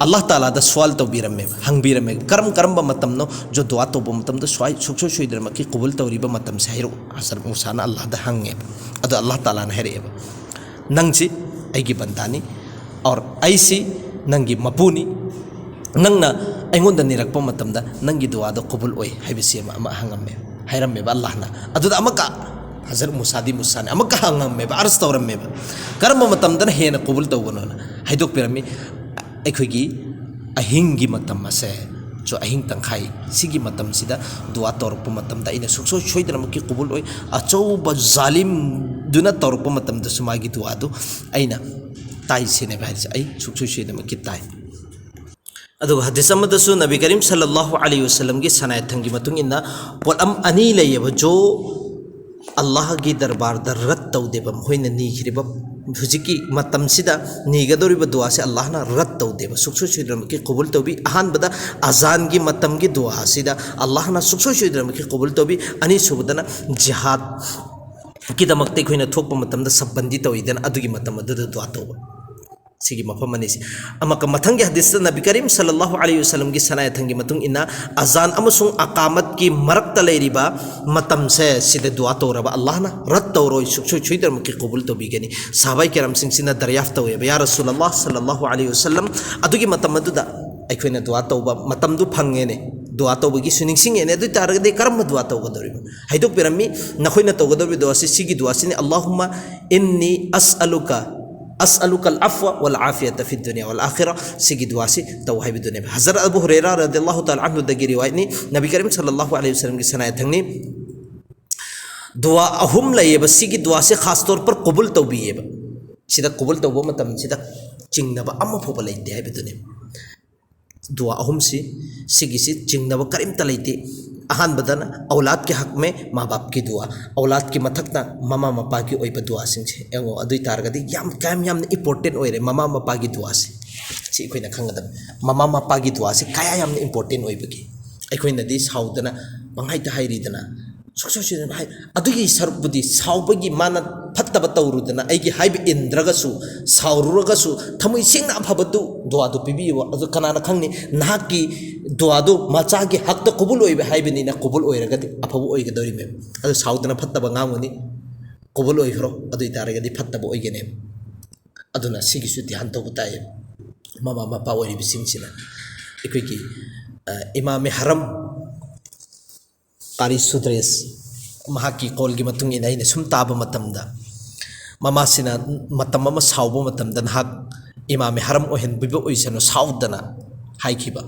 ꯑꯜꯂꯥꯍ ꯇꯥꯂꯥꯗ ꯁ꯭ꯋꯥꯜ ꯇꯧꯕꯤꯔꯝꯃꯦꯕ, ꯍꯪꯕꯤꯔꯝꯃꯦꯕ, "ꯀꯔꯝ ꯀꯔꯝꯕ ꯃꯇꯝꯅꯣ ꯖꯣ ꯗꯨꯋꯥ ꯇꯧꯕ ꯃꯇꯝꯗ ꯁ꯭ꯋꯥꯏ ꯁꯨꯡꯁꯣꯏ ꯁꯣꯏꯗꯅꯃꯛꯀꯤ ꯀꯕꯨꯜ ꯇꯧꯔꯤꯕ ꯃꯇꯝꯁꯦ ꯍꯥꯏꯔꯛꯎ?" ꯍꯖꯔꯠ ꯃꯨꯁꯥꯅ ꯑꯜꯂꯥꯍꯗ ꯍꯪꯉꯦꯕ꯫ ꯑꯗꯣ ꯑꯜꯂꯥꯍ ꯇꯥꯂꯥꯅ ꯍꯥꯏꯔꯛꯑꯦꯕ, "ꯅꯪꯁꯤ ꯑꯩꯒꯤ ꯕꯟꯗꯥꯅꯤ, ꯑꯣꯔ ꯑꯩꯁꯤ ꯅꯪꯒꯤ ꯃꯄꯨꯅꯤ, ꯅꯪꯅ ꯑꯩꯉꯣꯟꯗ ꯅꯤꯔꯛꯄ ꯃꯇꯝꯗ ꯅꯪꯒꯤ ꯗꯨꯋꯥꯗꯣ ꯀꯕꯨꯜ ꯑꯣꯏ" ꯍꯥꯏꯕꯁꯤ ꯑꯃ, ꯑꯃ ꯍꯪꯉꯝꯃꯦ, ꯍꯥꯏꯔꯝꯃꯦꯕ ꯑꯜꯂꯥꯍꯅ꯫ ꯑꯗꯨꯗ ꯑꯃꯨꯛꯀ ꯍꯖꯔꯠ ꯃꯨꯁꯥꯗꯤ ꯃꯨꯁꯥꯅꯤ, ꯑꯃꯨꯛꯀ ꯍꯪꯉꯝꯃꯦꯕ, ꯑꯔꯖ ꯇꯧꯔꯝꯃꯦꯕ, "ꯀꯔꯝꯕ ꯃꯇꯝꯗꯅ ꯍꯦꯟꯅ ꯀꯕꯨꯜ ꯇꯧꯕꯅꯣꯅ?" ꯍꯥꯏꯗꯣꯛꯄꯤꯔꯝꯃꯤ꯫ ꯑꯩꯈꯣꯏꯒꯤ ꯑꯍꯤꯡꯒꯤ ꯃꯇꯝ ꯑꯁꯦ, ꯁꯨ ꯑꯍꯤꯡ ꯇꯪꯈꯥꯏ ꯁꯤꯒꯤ ꯃꯇꯝꯁꯤꯗ ꯗꯨꯋꯥ ꯇꯧꯔꯛꯄ ꯃꯇꯝꯗ ꯑꯩꯅ ꯁꯨꯡꯁꯣꯏ ꯁꯣꯏꯗꯅꯃꯛꯀꯤ ꯀꯕꯨꯜ ꯑꯣꯏ꯫ ꯑꯆꯧꯕ ꯖꯥꯂꯤꯝꯗꯨꯅ ꯇꯧꯔꯛꯄ ꯃꯇꯝꯗꯁꯨ ꯃꯥꯒꯤ ꯗꯨꯋꯥꯗꯨ ꯑꯩꯅ ꯇꯥꯏ ꯁꯤꯅꯦꯕ ꯍꯥꯏꯔꯤꯁꯦ, ꯑꯩ ꯁꯨꯡꯁꯣꯏ ꯁꯣꯏꯗꯅꯃꯛꯀꯤ ꯇꯥꯏ꯫ ꯑꯗꯨꯒ ꯍꯗꯤꯁ ꯑꯃꯗꯁꯨ ꯅꯕꯤ ꯀꯔꯤꯝ ꯁꯜꯂꯜꯂꯥꯍꯨ ꯑꯂꯩꯍꯤ ꯋꯁꯜꯂꯝꯒꯤ ꯁꯅꯥꯌꯠꯊꯪꯒꯤ ꯃꯇꯨꯡ ꯏꯟꯅ ꯄꯣꯠꯂꯝ ꯑꯅꯤ ꯂꯩꯌꯦꯕ, ꯖꯣ ꯑꯜꯂꯥꯍꯒꯤ ꯗꯔꯕꯥꯔꯗ ꯔꯠ ꯇꯧꯗꯦꯕ, ꯃꯈꯣꯏꯅ ꯅꯤꯈꯤꯔꯤꯕ ꯍꯧꯖꯤꯛꯀꯤ ꯃꯇꯝꯁꯤꯗ ꯅꯤꯒꯗꯧꯔꯤꯕ ꯗꯨꯋꯥꯁꯦ ꯑꯜꯂꯥꯍꯅ ꯔꯠ ꯇꯧꯗꯦꯕ, ꯁꯨꯡꯁꯣꯏ ꯁꯣꯏꯗꯅꯃꯛꯀꯤ ꯀꯕꯨꯜ ꯇꯧꯕꯤ꯫ ꯑꯍꯥꯟꯕꯗ ꯑꯖꯥꯟꯒꯤ ꯃꯇꯝꯒꯤ ꯗꯨꯋꯥ ꯑꯁꯤꯗ ꯑꯜꯂꯥꯍꯅ ꯁꯨꯡꯁꯣꯏ ꯁꯣꯏꯗꯅꯃꯛꯀꯤ ꯀꯕꯨꯜ ꯇꯧꯕꯤ꯫ ꯑꯅꯤꯁꯨꯕꯗꯅ ꯖꯤꯍꯥꯗꯀꯤꯗꯃꯛꯇ ꯑꯩꯈꯣꯏꯅ ꯊꯣꯛꯄ ꯃꯇꯝꯗ ꯁꯞꯕꯟꯗꯤ ꯇꯧꯏꯗꯅ, ꯑꯗꯨꯒꯤ ꯃꯇꯝ ꯑꯗꯨꯗ ꯗꯨꯋꯥ ꯇꯧꯕ꯫ ꯁꯤꯒꯤ ꯃꯐꯝ ꯑꯅꯤꯁꯤ꯫ ꯑꯃꯨꯛꯀ ꯃꯊꯪꯒꯤ ꯍꯗꯤꯁꯇ ꯅꯕꯤ ꯀꯔꯤꯝ ꯁꯜꯂꯜꯂꯥꯍꯨ ꯑꯂꯩꯍꯤ ꯋꯁꯜꯂꯝꯒꯤ ꯁꯅꯥꯌꯠꯊꯪꯒꯤ ꯃꯇꯨꯡ ꯏꯟꯅ ꯑꯖꯥꯟ ꯑꯃꯁꯨꯡ ꯑꯀꯥꯃꯠꯀꯤ ꯃꯔꯛꯇ ꯂꯩꯔꯤꯕ ꯃꯇꯝꯁꯦ, ꯁꯤꯗ ꯗꯨꯋꯥ ꯇꯧꯔꯕ ꯑꯜꯂꯥꯍꯅ ꯔꯠ ꯇꯧꯔꯣꯏ, ꯁꯨꯡꯁꯣꯏ ꯁꯣꯏꯗꯅꯃꯛꯀꯤ ꯀꯕꯨꯜ ꯇꯧꯕꯤꯒꯅꯤ꯫ ꯁꯍꯥꯕꯥꯏ ꯀꯤꯔꯥꯝꯁꯤꯡꯁꯤꯅ ꯗꯔꯤꯌꯥꯐ ꯇꯧꯋꯦꯕ, "ꯌꯥ ꯔꯁꯨꯂꯜꯂꯥꯍ ꯁꯜꯂꯜꯂꯥꯍꯨ ꯑꯂꯩꯍꯤ ꯋꯁꯜꯂꯝ, ꯑꯗꯨꯒꯤ ꯃꯇꯝ ꯑꯗꯨꯗ ꯑꯩꯈꯣꯏꯅ ꯗꯨꯋꯥ ꯇꯧꯕ ꯃꯇꯝꯗꯨ ꯐꯪꯉꯦꯅꯦ, ꯗꯨꯋꯥ ꯇꯧꯕꯒꯤꯁꯨ ꯅꯤꯡꯁꯤꯡꯉꯦꯅꯦ, ꯑꯗꯨ ꯑꯣꯏ ꯇꯥꯔꯒꯗꯤ ꯀꯔꯝꯕ ꯗꯨꯋꯥ ꯇꯧꯒꯗꯧꯔꯤꯕ?" ꯍꯥꯏꯗꯣꯛꯄꯤꯔꯝꯃꯤ, "ꯅꯈꯣꯏꯅ ꯇꯧꯒꯗꯧꯔꯤꯕ ꯗꯨꯋꯥꯁꯤ ꯁꯤꯒꯤ ꯗꯨꯋꯥꯁꯤꯅꯤ, ꯑꯜꯂꯥꯍꯨꯝꯃ ꯏꯟꯅꯤ ꯑꯁ ꯑꯂꯨꯀ ꯑꯁ ꯑꯂꯨꯀꯜ ꯑꯐꯋ ꯋꯜ ꯑꯥꯐꯤꯌꯥꯇ ꯐꯤꯗ ꯗꯨꯅꯤꯌꯥ ꯋꯜ ꯑꯥꯈꯤꯔꯥ", ꯁꯤꯒꯤ ꯗꯨꯋꯥꯁꯤ ꯇꯧ ꯍꯥꯏꯕꯗꯨꯅꯦꯕ꯫ ꯍꯖꯔꯠ ꯑꯕꯨ ꯍꯨꯔꯦꯔꯥ ꯔꯗꯤꯌꯜꯂꯥꯍꯨ ꯇꯥꯂꯥ ꯑꯟꯍꯨꯗꯒꯤ ꯔꯤꯋꯥꯌꯠꯅꯤ, ꯅꯕꯤ ꯀꯔꯤꯝ ꯁꯜꯂꯜꯂꯥꯍꯨ ꯑꯂꯩꯍꯤ ꯋꯁꯜꯂꯝꯒꯤ ꯁꯅꯥꯌꯠꯊꯪꯅꯤ꯫ ꯗꯨꯋꯥ ꯑꯍꯨꯝ ꯂꯩꯌꯦꯕ, ꯁꯤꯒꯤ ꯗꯨꯋꯥꯁꯤ ꯈꯥꯁ ꯇꯧꯔ ꯄꯔ ꯀꯕꯨꯜ ꯇꯧꯕꯤꯌꯦꯕ꯫ ꯁꯤꯗ ꯀꯨꯕꯨꯜ ꯇꯧꯕ ꯃꯇꯝꯁꯤꯗ ꯆꯤꯡꯅꯕ ꯑꯃ ꯐꯥꯎꯕ ꯂꯩꯇꯦ ꯍꯥꯏꯕꯗꯨꯅꯤ꯫ ꯗꯨꯋꯥ ꯑꯍꯨꯝꯁꯤ, ꯁꯤꯒꯤꯁꯤ ꯆꯤꯡꯅꯕ ꯀꯔꯤꯝꯇ ꯂꯩꯇꯦ꯫ ꯑꯍꯥꯟꯕꯗꯅ ꯑꯧꯂꯥꯗꯀꯤ ꯍꯛꯃꯦ ꯃꯥ ꯕꯥꯞꯀꯤ ꯗꯨꯋꯥ, ꯑꯧꯂꯥꯗꯀꯤ ꯃꯊꯛꯇ ꯃꯃꯥ ꯃꯄꯥꯒꯤ ꯑꯣꯏꯕ ꯗꯨꯋꯥꯁꯤꯡꯁꯦ ꯌꯦꯡꯉꯣ꯫ ꯑꯗꯨ ꯑꯣꯏ ꯇꯥꯔꯒꯗꯤ ꯌꯥꯝ, ꯀꯌꯥꯝ ꯌꯥꯝꯅ ꯏꯝꯄꯣꯔꯇꯦꯟ ꯑꯣꯏꯔꯦ ꯃꯃꯥ ꯃꯄꯥꯒꯤ ꯗꯨꯋꯥꯁꯦ꯫ ꯁꯤ ꯑꯩꯈꯣꯏꯅ ꯈꯪꯒꯗꯕꯅꯤ꯫ ꯃꯃꯥ ꯃꯄꯥꯒꯤ ꯗꯨꯋꯥꯁꯦ ꯀꯌꯥ ꯌꯥꯝꯅ ꯏꯝꯄꯣꯔꯇꯦꯟ ꯑꯣꯏꯕꯒꯦ꯫ ꯑꯩꯈꯣꯏꯅꯗꯤ ꯁꯥꯎꯗꯅ ꯄꯪꯍꯥꯏꯗ ꯍꯥꯏꯔꯤꯗꯅ, ꯁꯨꯛꯁꯣꯏ ꯁꯣꯏꯗꯅ ꯍꯥꯏ꯫ ꯑꯗꯨꯒꯤ ꯁꯔꯨꯛꯄꯨꯗꯤ ꯁꯥꯎꯕꯒꯤ, ꯃꯥꯅ ꯐꯠꯇꯕ ꯇꯧꯔꯨꯗꯅ, ꯑꯩꯒꯤ ꯍꯥꯏꯕ ꯏꯟꯗ꯭ꯔꯒꯁꯨ, ꯁꯥꯎꯔꯨꯔꯒꯁꯨ, ꯊꯃꯣꯏ ꯁꯦꯡꯅ ꯑꯐꯕꯗꯨ, ꯗꯨꯋꯥꯗꯨ ꯄꯤꯕꯤꯌꯨ꯫ ꯑꯗꯨ ꯀꯅꯥꯅ ꯈꯪꯅꯤ, ꯅꯍꯥꯛꯀꯤ ꯗꯨꯋꯥꯗꯨ ꯃꯆꯥꯒꯤ ꯍꯛꯇ ꯀꯨꯕꯨꯜ ꯑꯣꯏꯕ ꯍꯥꯏꯕꯅꯤꯅ, ꯀꯨꯕꯨꯜ ꯑꯣꯏꯔꯒꯗꯤ ꯑꯐꯕ ꯑꯣꯏꯒꯗꯧꯔꯤꯃꯦꯕ꯫ ꯑꯗꯨ ꯁꯥꯎꯗꯅ ꯐꯠꯇꯕ ꯉꯥꯡꯉꯨꯅꯤ, ꯀꯨꯕꯨꯜ ꯑꯣꯏꯈ꯭ꯔꯣ, ꯑꯗꯨ ꯑꯣꯏ ꯇꯥꯔꯒꯗꯤ ꯐꯠꯇꯕ ꯑꯣꯏꯒꯅꯦꯕ꯫ ꯑꯗꯨꯅ ꯁꯤꯒꯤꯁꯨ ꯙ꯭ꯌꯥꯟ ꯇꯧꯕ ꯇꯥꯏꯌꯦꯕ꯫ ꯃꯃꯥ ꯃꯄꯥ ꯑꯣꯏꯔꯤꯕꯁꯤꯡꯁꯤꯅ ꯑꯩꯈꯣꯏꯒꯤ, ꯑ, ꯏꯃꯥꯃꯦ ꯍꯔꯝ ꯀꯥꯔꯤ ꯁꯨꯗ꯭ꯔꯦꯁ, ꯃꯍꯥꯛꯀꯤ ꯀꯣꯜꯒꯤ ꯃꯇꯨꯡ ꯏꯟꯅ ꯑꯩꯅ ꯁꯨꯝ ꯇꯥꯕ ꯃꯇꯝꯗ, ꯃꯃꯥꯁꯤꯅ ꯃꯇꯝ ꯑꯃ ꯁꯥꯎꯕ ꯃꯇꯝꯗ, "ꯅꯍꯥꯛ ꯏꯃꯥꯃꯦ ꯍꯔꯝ ꯑꯣꯏꯍꯟꯕꯤꯕ ꯑꯣꯏꯁꯅꯨ ꯁꯥꯎꯗꯅ" ꯍꯥꯏꯈꯤꯕ꯫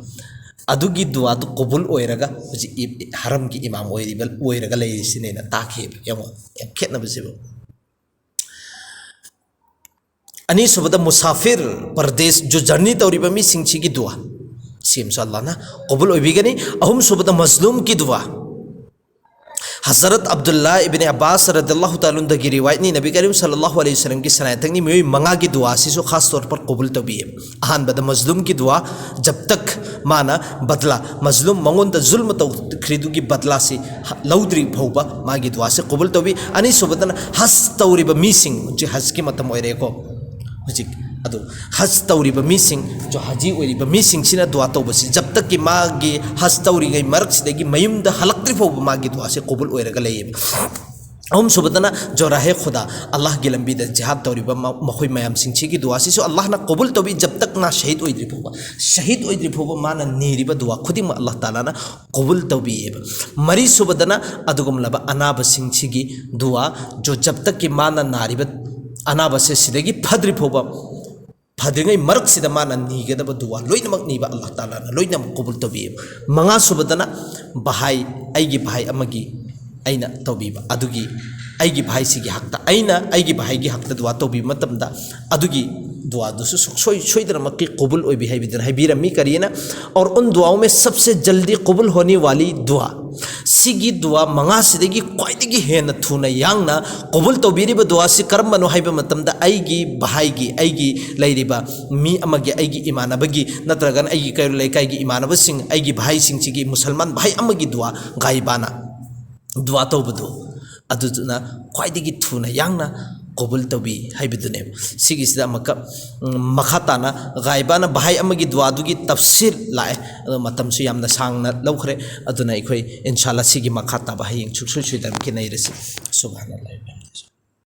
ꯑꯗꯨꯒꯤ ꯗꯨꯋꯥꯗꯨ ꯀꯨꯕꯨꯜ ꯑꯣꯏꯔꯒ ꯍꯧꯖꯤꯛ ꯏ-, ꯍꯔꯝꯒꯤ ꯏꯃꯥꯝ ꯑꯣꯏꯔꯤꯕ, ꯑꯣꯏꯔꯒ ꯂꯩꯔꯤꯁꯤꯅꯦꯅ ꯇꯥꯈꯤꯕ꯫ ꯌꯦꯡꯉꯣ, ꯌꯥꯝ ꯈꯦꯠꯅꯕꯁꯤꯕꯨ꯫ ꯑꯅꯤꯁꯨꯕꯗ ꯃꯨꯁꯥꯐꯤꯔ, ꯄꯔꯗꯦꯁ, ꯖꯣ ꯖꯔꯅꯤ ꯇꯧꯔꯤꯕ ꯃꯤꯁꯤꯡꯁꯤꯒꯤ ꯗꯨꯋꯥ꯫ ꯁꯤ ꯑꯃꯁꯨ ꯑꯜꯂꯥꯍꯅ ꯀꯕꯨꯜ ꯑꯣꯏꯕꯤꯒꯅꯤ꯫ ꯑꯍꯨꯝꯁꯨꯕꯗ ꯃꯖꯂꯨꯝꯒꯤ ꯗꯨꯋꯥ꯫ ꯍꯖꯔꯠ ꯑꯕꯗꯨꯜꯂꯥ ꯏꯕꯤꯟ ꯑꯕꯥꯁ ꯔꯗꯤꯌꯜꯂꯥꯍꯨ ꯇꯥꯂꯥ ꯑꯟꯍꯨꯗꯒꯤ ꯔꯤꯋꯥꯌꯠꯅꯤ, ꯅꯕꯤ ꯀꯔꯤꯝ ꯁꯜꯂꯜꯂꯥꯍꯨ ꯑꯂꯩꯍꯤ ꯋꯁꯜꯂꯝꯒꯤ ꯁꯅꯥꯌꯥꯊꯛꯅꯤ꯫ ꯃꯤꯑꯣꯏ ꯃꯉꯥꯒꯤ ꯗꯨꯋꯥ ꯑꯁꯤꯁꯨ ꯈꯥꯁ ꯇꯧꯔ ꯄꯔ ꯀꯕꯨꯜ ꯇꯧꯕꯤꯌꯦ꯫ ꯑꯍꯥꯟꯕꯗ ꯃꯖꯂꯨꯝꯒꯤ ꯗꯨꯋꯥ, "ꯖꯕ ꯇꯛ ꯃꯥꯅ ꯕꯗꯂꯥ, ꯃꯖꯂꯨꯝ, ꯃꯉꯣꯟꯗ ꯖꯨꯜꯃ ꯇꯧꯈ꯭ꯔꯤꯗꯨꯒꯤ ꯕꯗꯂꯥꯁꯤ ꯍ-, ꯂꯧꯗ꯭ꯔꯤ ꯐꯥꯎꯕ ꯃꯥꯒꯤ ꯗꯨꯋꯥꯁꯦ ꯀꯕꯨꯜ ꯇꯧꯕꯤ"꯫ ꯑꯅꯤꯁꯨꯕꯗꯅ ꯍꯖ ꯇꯧꯔꯤꯕ ꯃꯤꯁꯤꯡ, ꯍꯧꯖꯤꯛ ꯍꯖꯀꯤ ꯃꯇꯝ ꯑꯣꯏꯔꯦꯀꯣ꯫ ꯍꯧꯖꯤꯛ ꯑꯗꯨ ꯍꯖ ꯇꯧꯔꯤꯕ ꯃꯤꯁꯤꯡ, ꯖꯣ ꯍꯖꯤ ꯑꯣꯏꯔꯤꯕ ꯃꯤꯁꯤꯡꯁꯤꯅ ꯗꯨꯋꯥ ꯇꯧꯕꯁꯤ, ꯖꯕ ꯇꯛꯀꯤ ꯃꯥꯒꯤ ꯍꯖ ꯇꯧꯔꯤꯉꯩ ꯃꯔꯛꯁꯤꯗꯒꯤ ꯃꯌꯨꯝꯗ ꯍꯜꯂꯛꯇ꯭ꯔꯤ ꯐꯥꯎꯕ ꯃꯥꯒꯤ ꯗꯨꯋꯥꯁꯦ ꯀꯕꯨꯜ ꯑꯣꯏꯔꯒ ꯂꯩꯌꯦꯕ꯫ ꯑꯍꯨꯝꯁꯨꯕꯗꯅ ꯖꯣ ꯔꯥꯍꯦ ꯈꯨꯗꯥ, ꯑꯜꯂꯥꯍꯒꯤ ꯂꯝꯕꯤꯗ ꯖꯤꯍꯥꯗ ꯇꯧꯔꯤꯕ ꯃ-, ꯃꯈꯣꯏ ꯃꯌꯥꯝꯁꯤꯡꯁꯤꯒꯤ ꯗꯨꯋꯥꯁꯤꯁꯨ ꯑꯜꯂꯥꯍꯅ ꯀꯕꯨꯜ ꯇꯧꯕꯤ꯫ ꯖꯕ ꯇꯛ ꯃꯥ ꯁꯍꯤꯗ ꯑꯣꯏꯗ꯭ꯔꯤ ꯐꯥꯎꯕ, ꯁꯍꯤꯗ ꯑꯣꯏꯗ꯭ꯔꯤ ꯐꯥꯎꯕ ꯃꯥꯅ ꯅꯤꯔꯤꯕ ꯗꯨꯋꯥ ꯈꯨꯗꯤꯡꯃꯛ ꯑꯜꯂꯥꯍ ꯇꯥꯂꯥꯅ ꯀꯕꯨꯜ ꯇꯧꯕꯤꯌꯦꯕ꯫ ꯃꯔꯤꯁꯨꯕꯗꯅ ꯑꯗꯨꯒꯨꯝꯂꯕ ꯑꯅꯥꯕꯁꯤꯡꯁꯤꯒꯤ ꯗꯨꯋꯥ, ꯖꯣ ꯖꯕ ꯇꯛꯀꯤ ꯃꯥꯅ ꯅꯥꯔꯤꯕ ꯑꯅꯥꯕꯁꯦ ꯁꯤꯗꯒꯤ ꯐꯗ꯭ꯔꯤ ꯐꯥꯎꯕ, ꯐꯗ꯭ꯔꯤꯉꯩ ꯃꯔꯛꯁꯤꯗ ꯃꯥꯅ ꯅꯤꯒꯗꯕ ꯗꯨꯋꯥ ꯂꯣꯏꯅꯃꯛ ꯅꯤꯕ ꯑꯜꯂꯥꯍ ꯇꯥꯂꯥꯅ ꯂꯣꯏꯅꯃꯛ ꯀꯕꯨꯜ ꯇꯧꯕꯤꯌꯦꯕ꯫ ꯃꯉꯥꯁꯨꯕꯗꯅ ꯚꯥꯏ, ꯑꯩꯒꯤ ꯚꯥꯏ ꯑꯃꯒꯤ ꯑꯩꯅ ꯇꯧꯕꯤꯕ ꯑꯗꯨꯒꯤ ꯑꯩꯒꯤ ꯚꯥꯏꯁꯤꯒꯤ ꯍꯛꯇ ꯑꯩꯅ ꯑꯩꯒꯤ ꯚꯥꯏꯒꯤ ꯍꯛꯇ ꯗꯨꯋꯥ ꯇꯧꯕꯤꯕ ꯃꯇꯝꯗ ꯑꯗꯨꯒꯤ ꯗꯨꯋꯥꯗꯨꯁꯨ ꯁꯨꯡꯁꯣꯏ ꯁꯣꯏꯗꯅꯃꯛꯀꯤ ꯀꯕꯨꯜ ꯑꯣꯏꯕꯤ ꯍꯥꯏꯕꯗꯨꯅ ꯍꯥꯏꯕꯤꯔꯝꯃꯤ꯫ ꯀꯔꯤꯅ? "और उन दुआओं में सबसे जल्दी कबूल होने वाली दुआ", ꯁꯤꯒꯤ ꯗꯨꯋꯥ ꯃꯉꯥꯁꯤꯗꯒꯤ ꯈ꯭ꯋꯥꯏꯗꯒꯤ ꯍꯦꯟꯅ ꯊꯨꯅ ꯌꯥꯡꯅ ꯀꯕꯨꯜ ꯇꯧꯕꯤꯔꯤꯕ ꯗꯨꯋꯥꯁꯤ ꯀꯔꯝꯕꯅꯣ ꯍꯥꯏꯕ ꯃꯇꯝꯗ ꯑꯩꯒꯤ ꯚꯥꯏꯒꯤ, ꯑꯩꯒꯤ ꯂꯩꯔꯤꯕ ꯃꯤ ꯑꯃꯒꯤ, ꯑꯩꯒꯤ ꯏꯃꯥꯟꯅꯕꯒꯤ ꯅꯠꯇ꯭ꯔꯒꯅ ꯑꯩꯒꯤ ꯀꯩꯔꯣꯜ ꯂꯩꯀꯥꯏꯒꯤ ꯏꯃꯥꯟꯅꯕꯁꯤꯡ, ꯑꯩꯒꯤ ꯚꯥꯏꯁꯤꯡꯁꯤꯒꯤ, ꯃꯨꯁꯜꯃꯥꯟ ꯚꯥꯏ ꯑꯃꯒꯤ ꯗꯨꯋꯥ ꯒꯥꯏꯕꯥꯅ ꯗꯨꯋꯥ ꯇꯧꯕꯗꯨ, ꯑꯗꯨꯗꯨꯅ ꯈ꯭ꯋꯥꯏꯗꯒꯤ ꯊꯨꯅ ꯌꯥꯡꯅ ꯀꯕꯨꯜ ꯇꯧꯕꯤ ꯍꯥꯏꯕꯗꯨꯅꯦꯕ꯫ ꯁꯤꯒꯤꯁꯤꯗ ꯑꯃꯨꯛꯀ, ꯎꯝ, ꯃꯈꯥ ꯇꯥꯅ ꯒꯥꯏꯕꯥꯅ ꯚꯥꯏ ꯑꯃꯒꯤ ꯗꯨꯋꯥꯗꯨꯒꯤ ꯇꯐꯁꯤꯜ ꯂꯥꯛꯑꯦ꯫ ꯑꯗꯣ ꯃꯇꯝꯁꯨ ꯌꯥꯝꯅ ꯁꯥꯡꯅ ꯂꯧꯈ꯭ꯔꯦ꯫ ꯑꯗꯨꯅ ꯑꯩꯈꯣꯏ ꯏꯟꯁꯥꯜꯂꯥ ꯁꯤꯒꯤ ꯃꯈꯥ ꯇꯥꯕ ꯍꯌꯦꯡ ꯁꯨꯡꯁꯣꯏ ꯁꯣꯏꯗꯅ ꯅꯩꯔꯁꯤ꯫ ꯁꯨꯕꯍꯥꯅꯜꯂꯥꯍꯤ ꯋꯥ ꯕꯤꯍꯝꯗꯤꯍꯤ꯫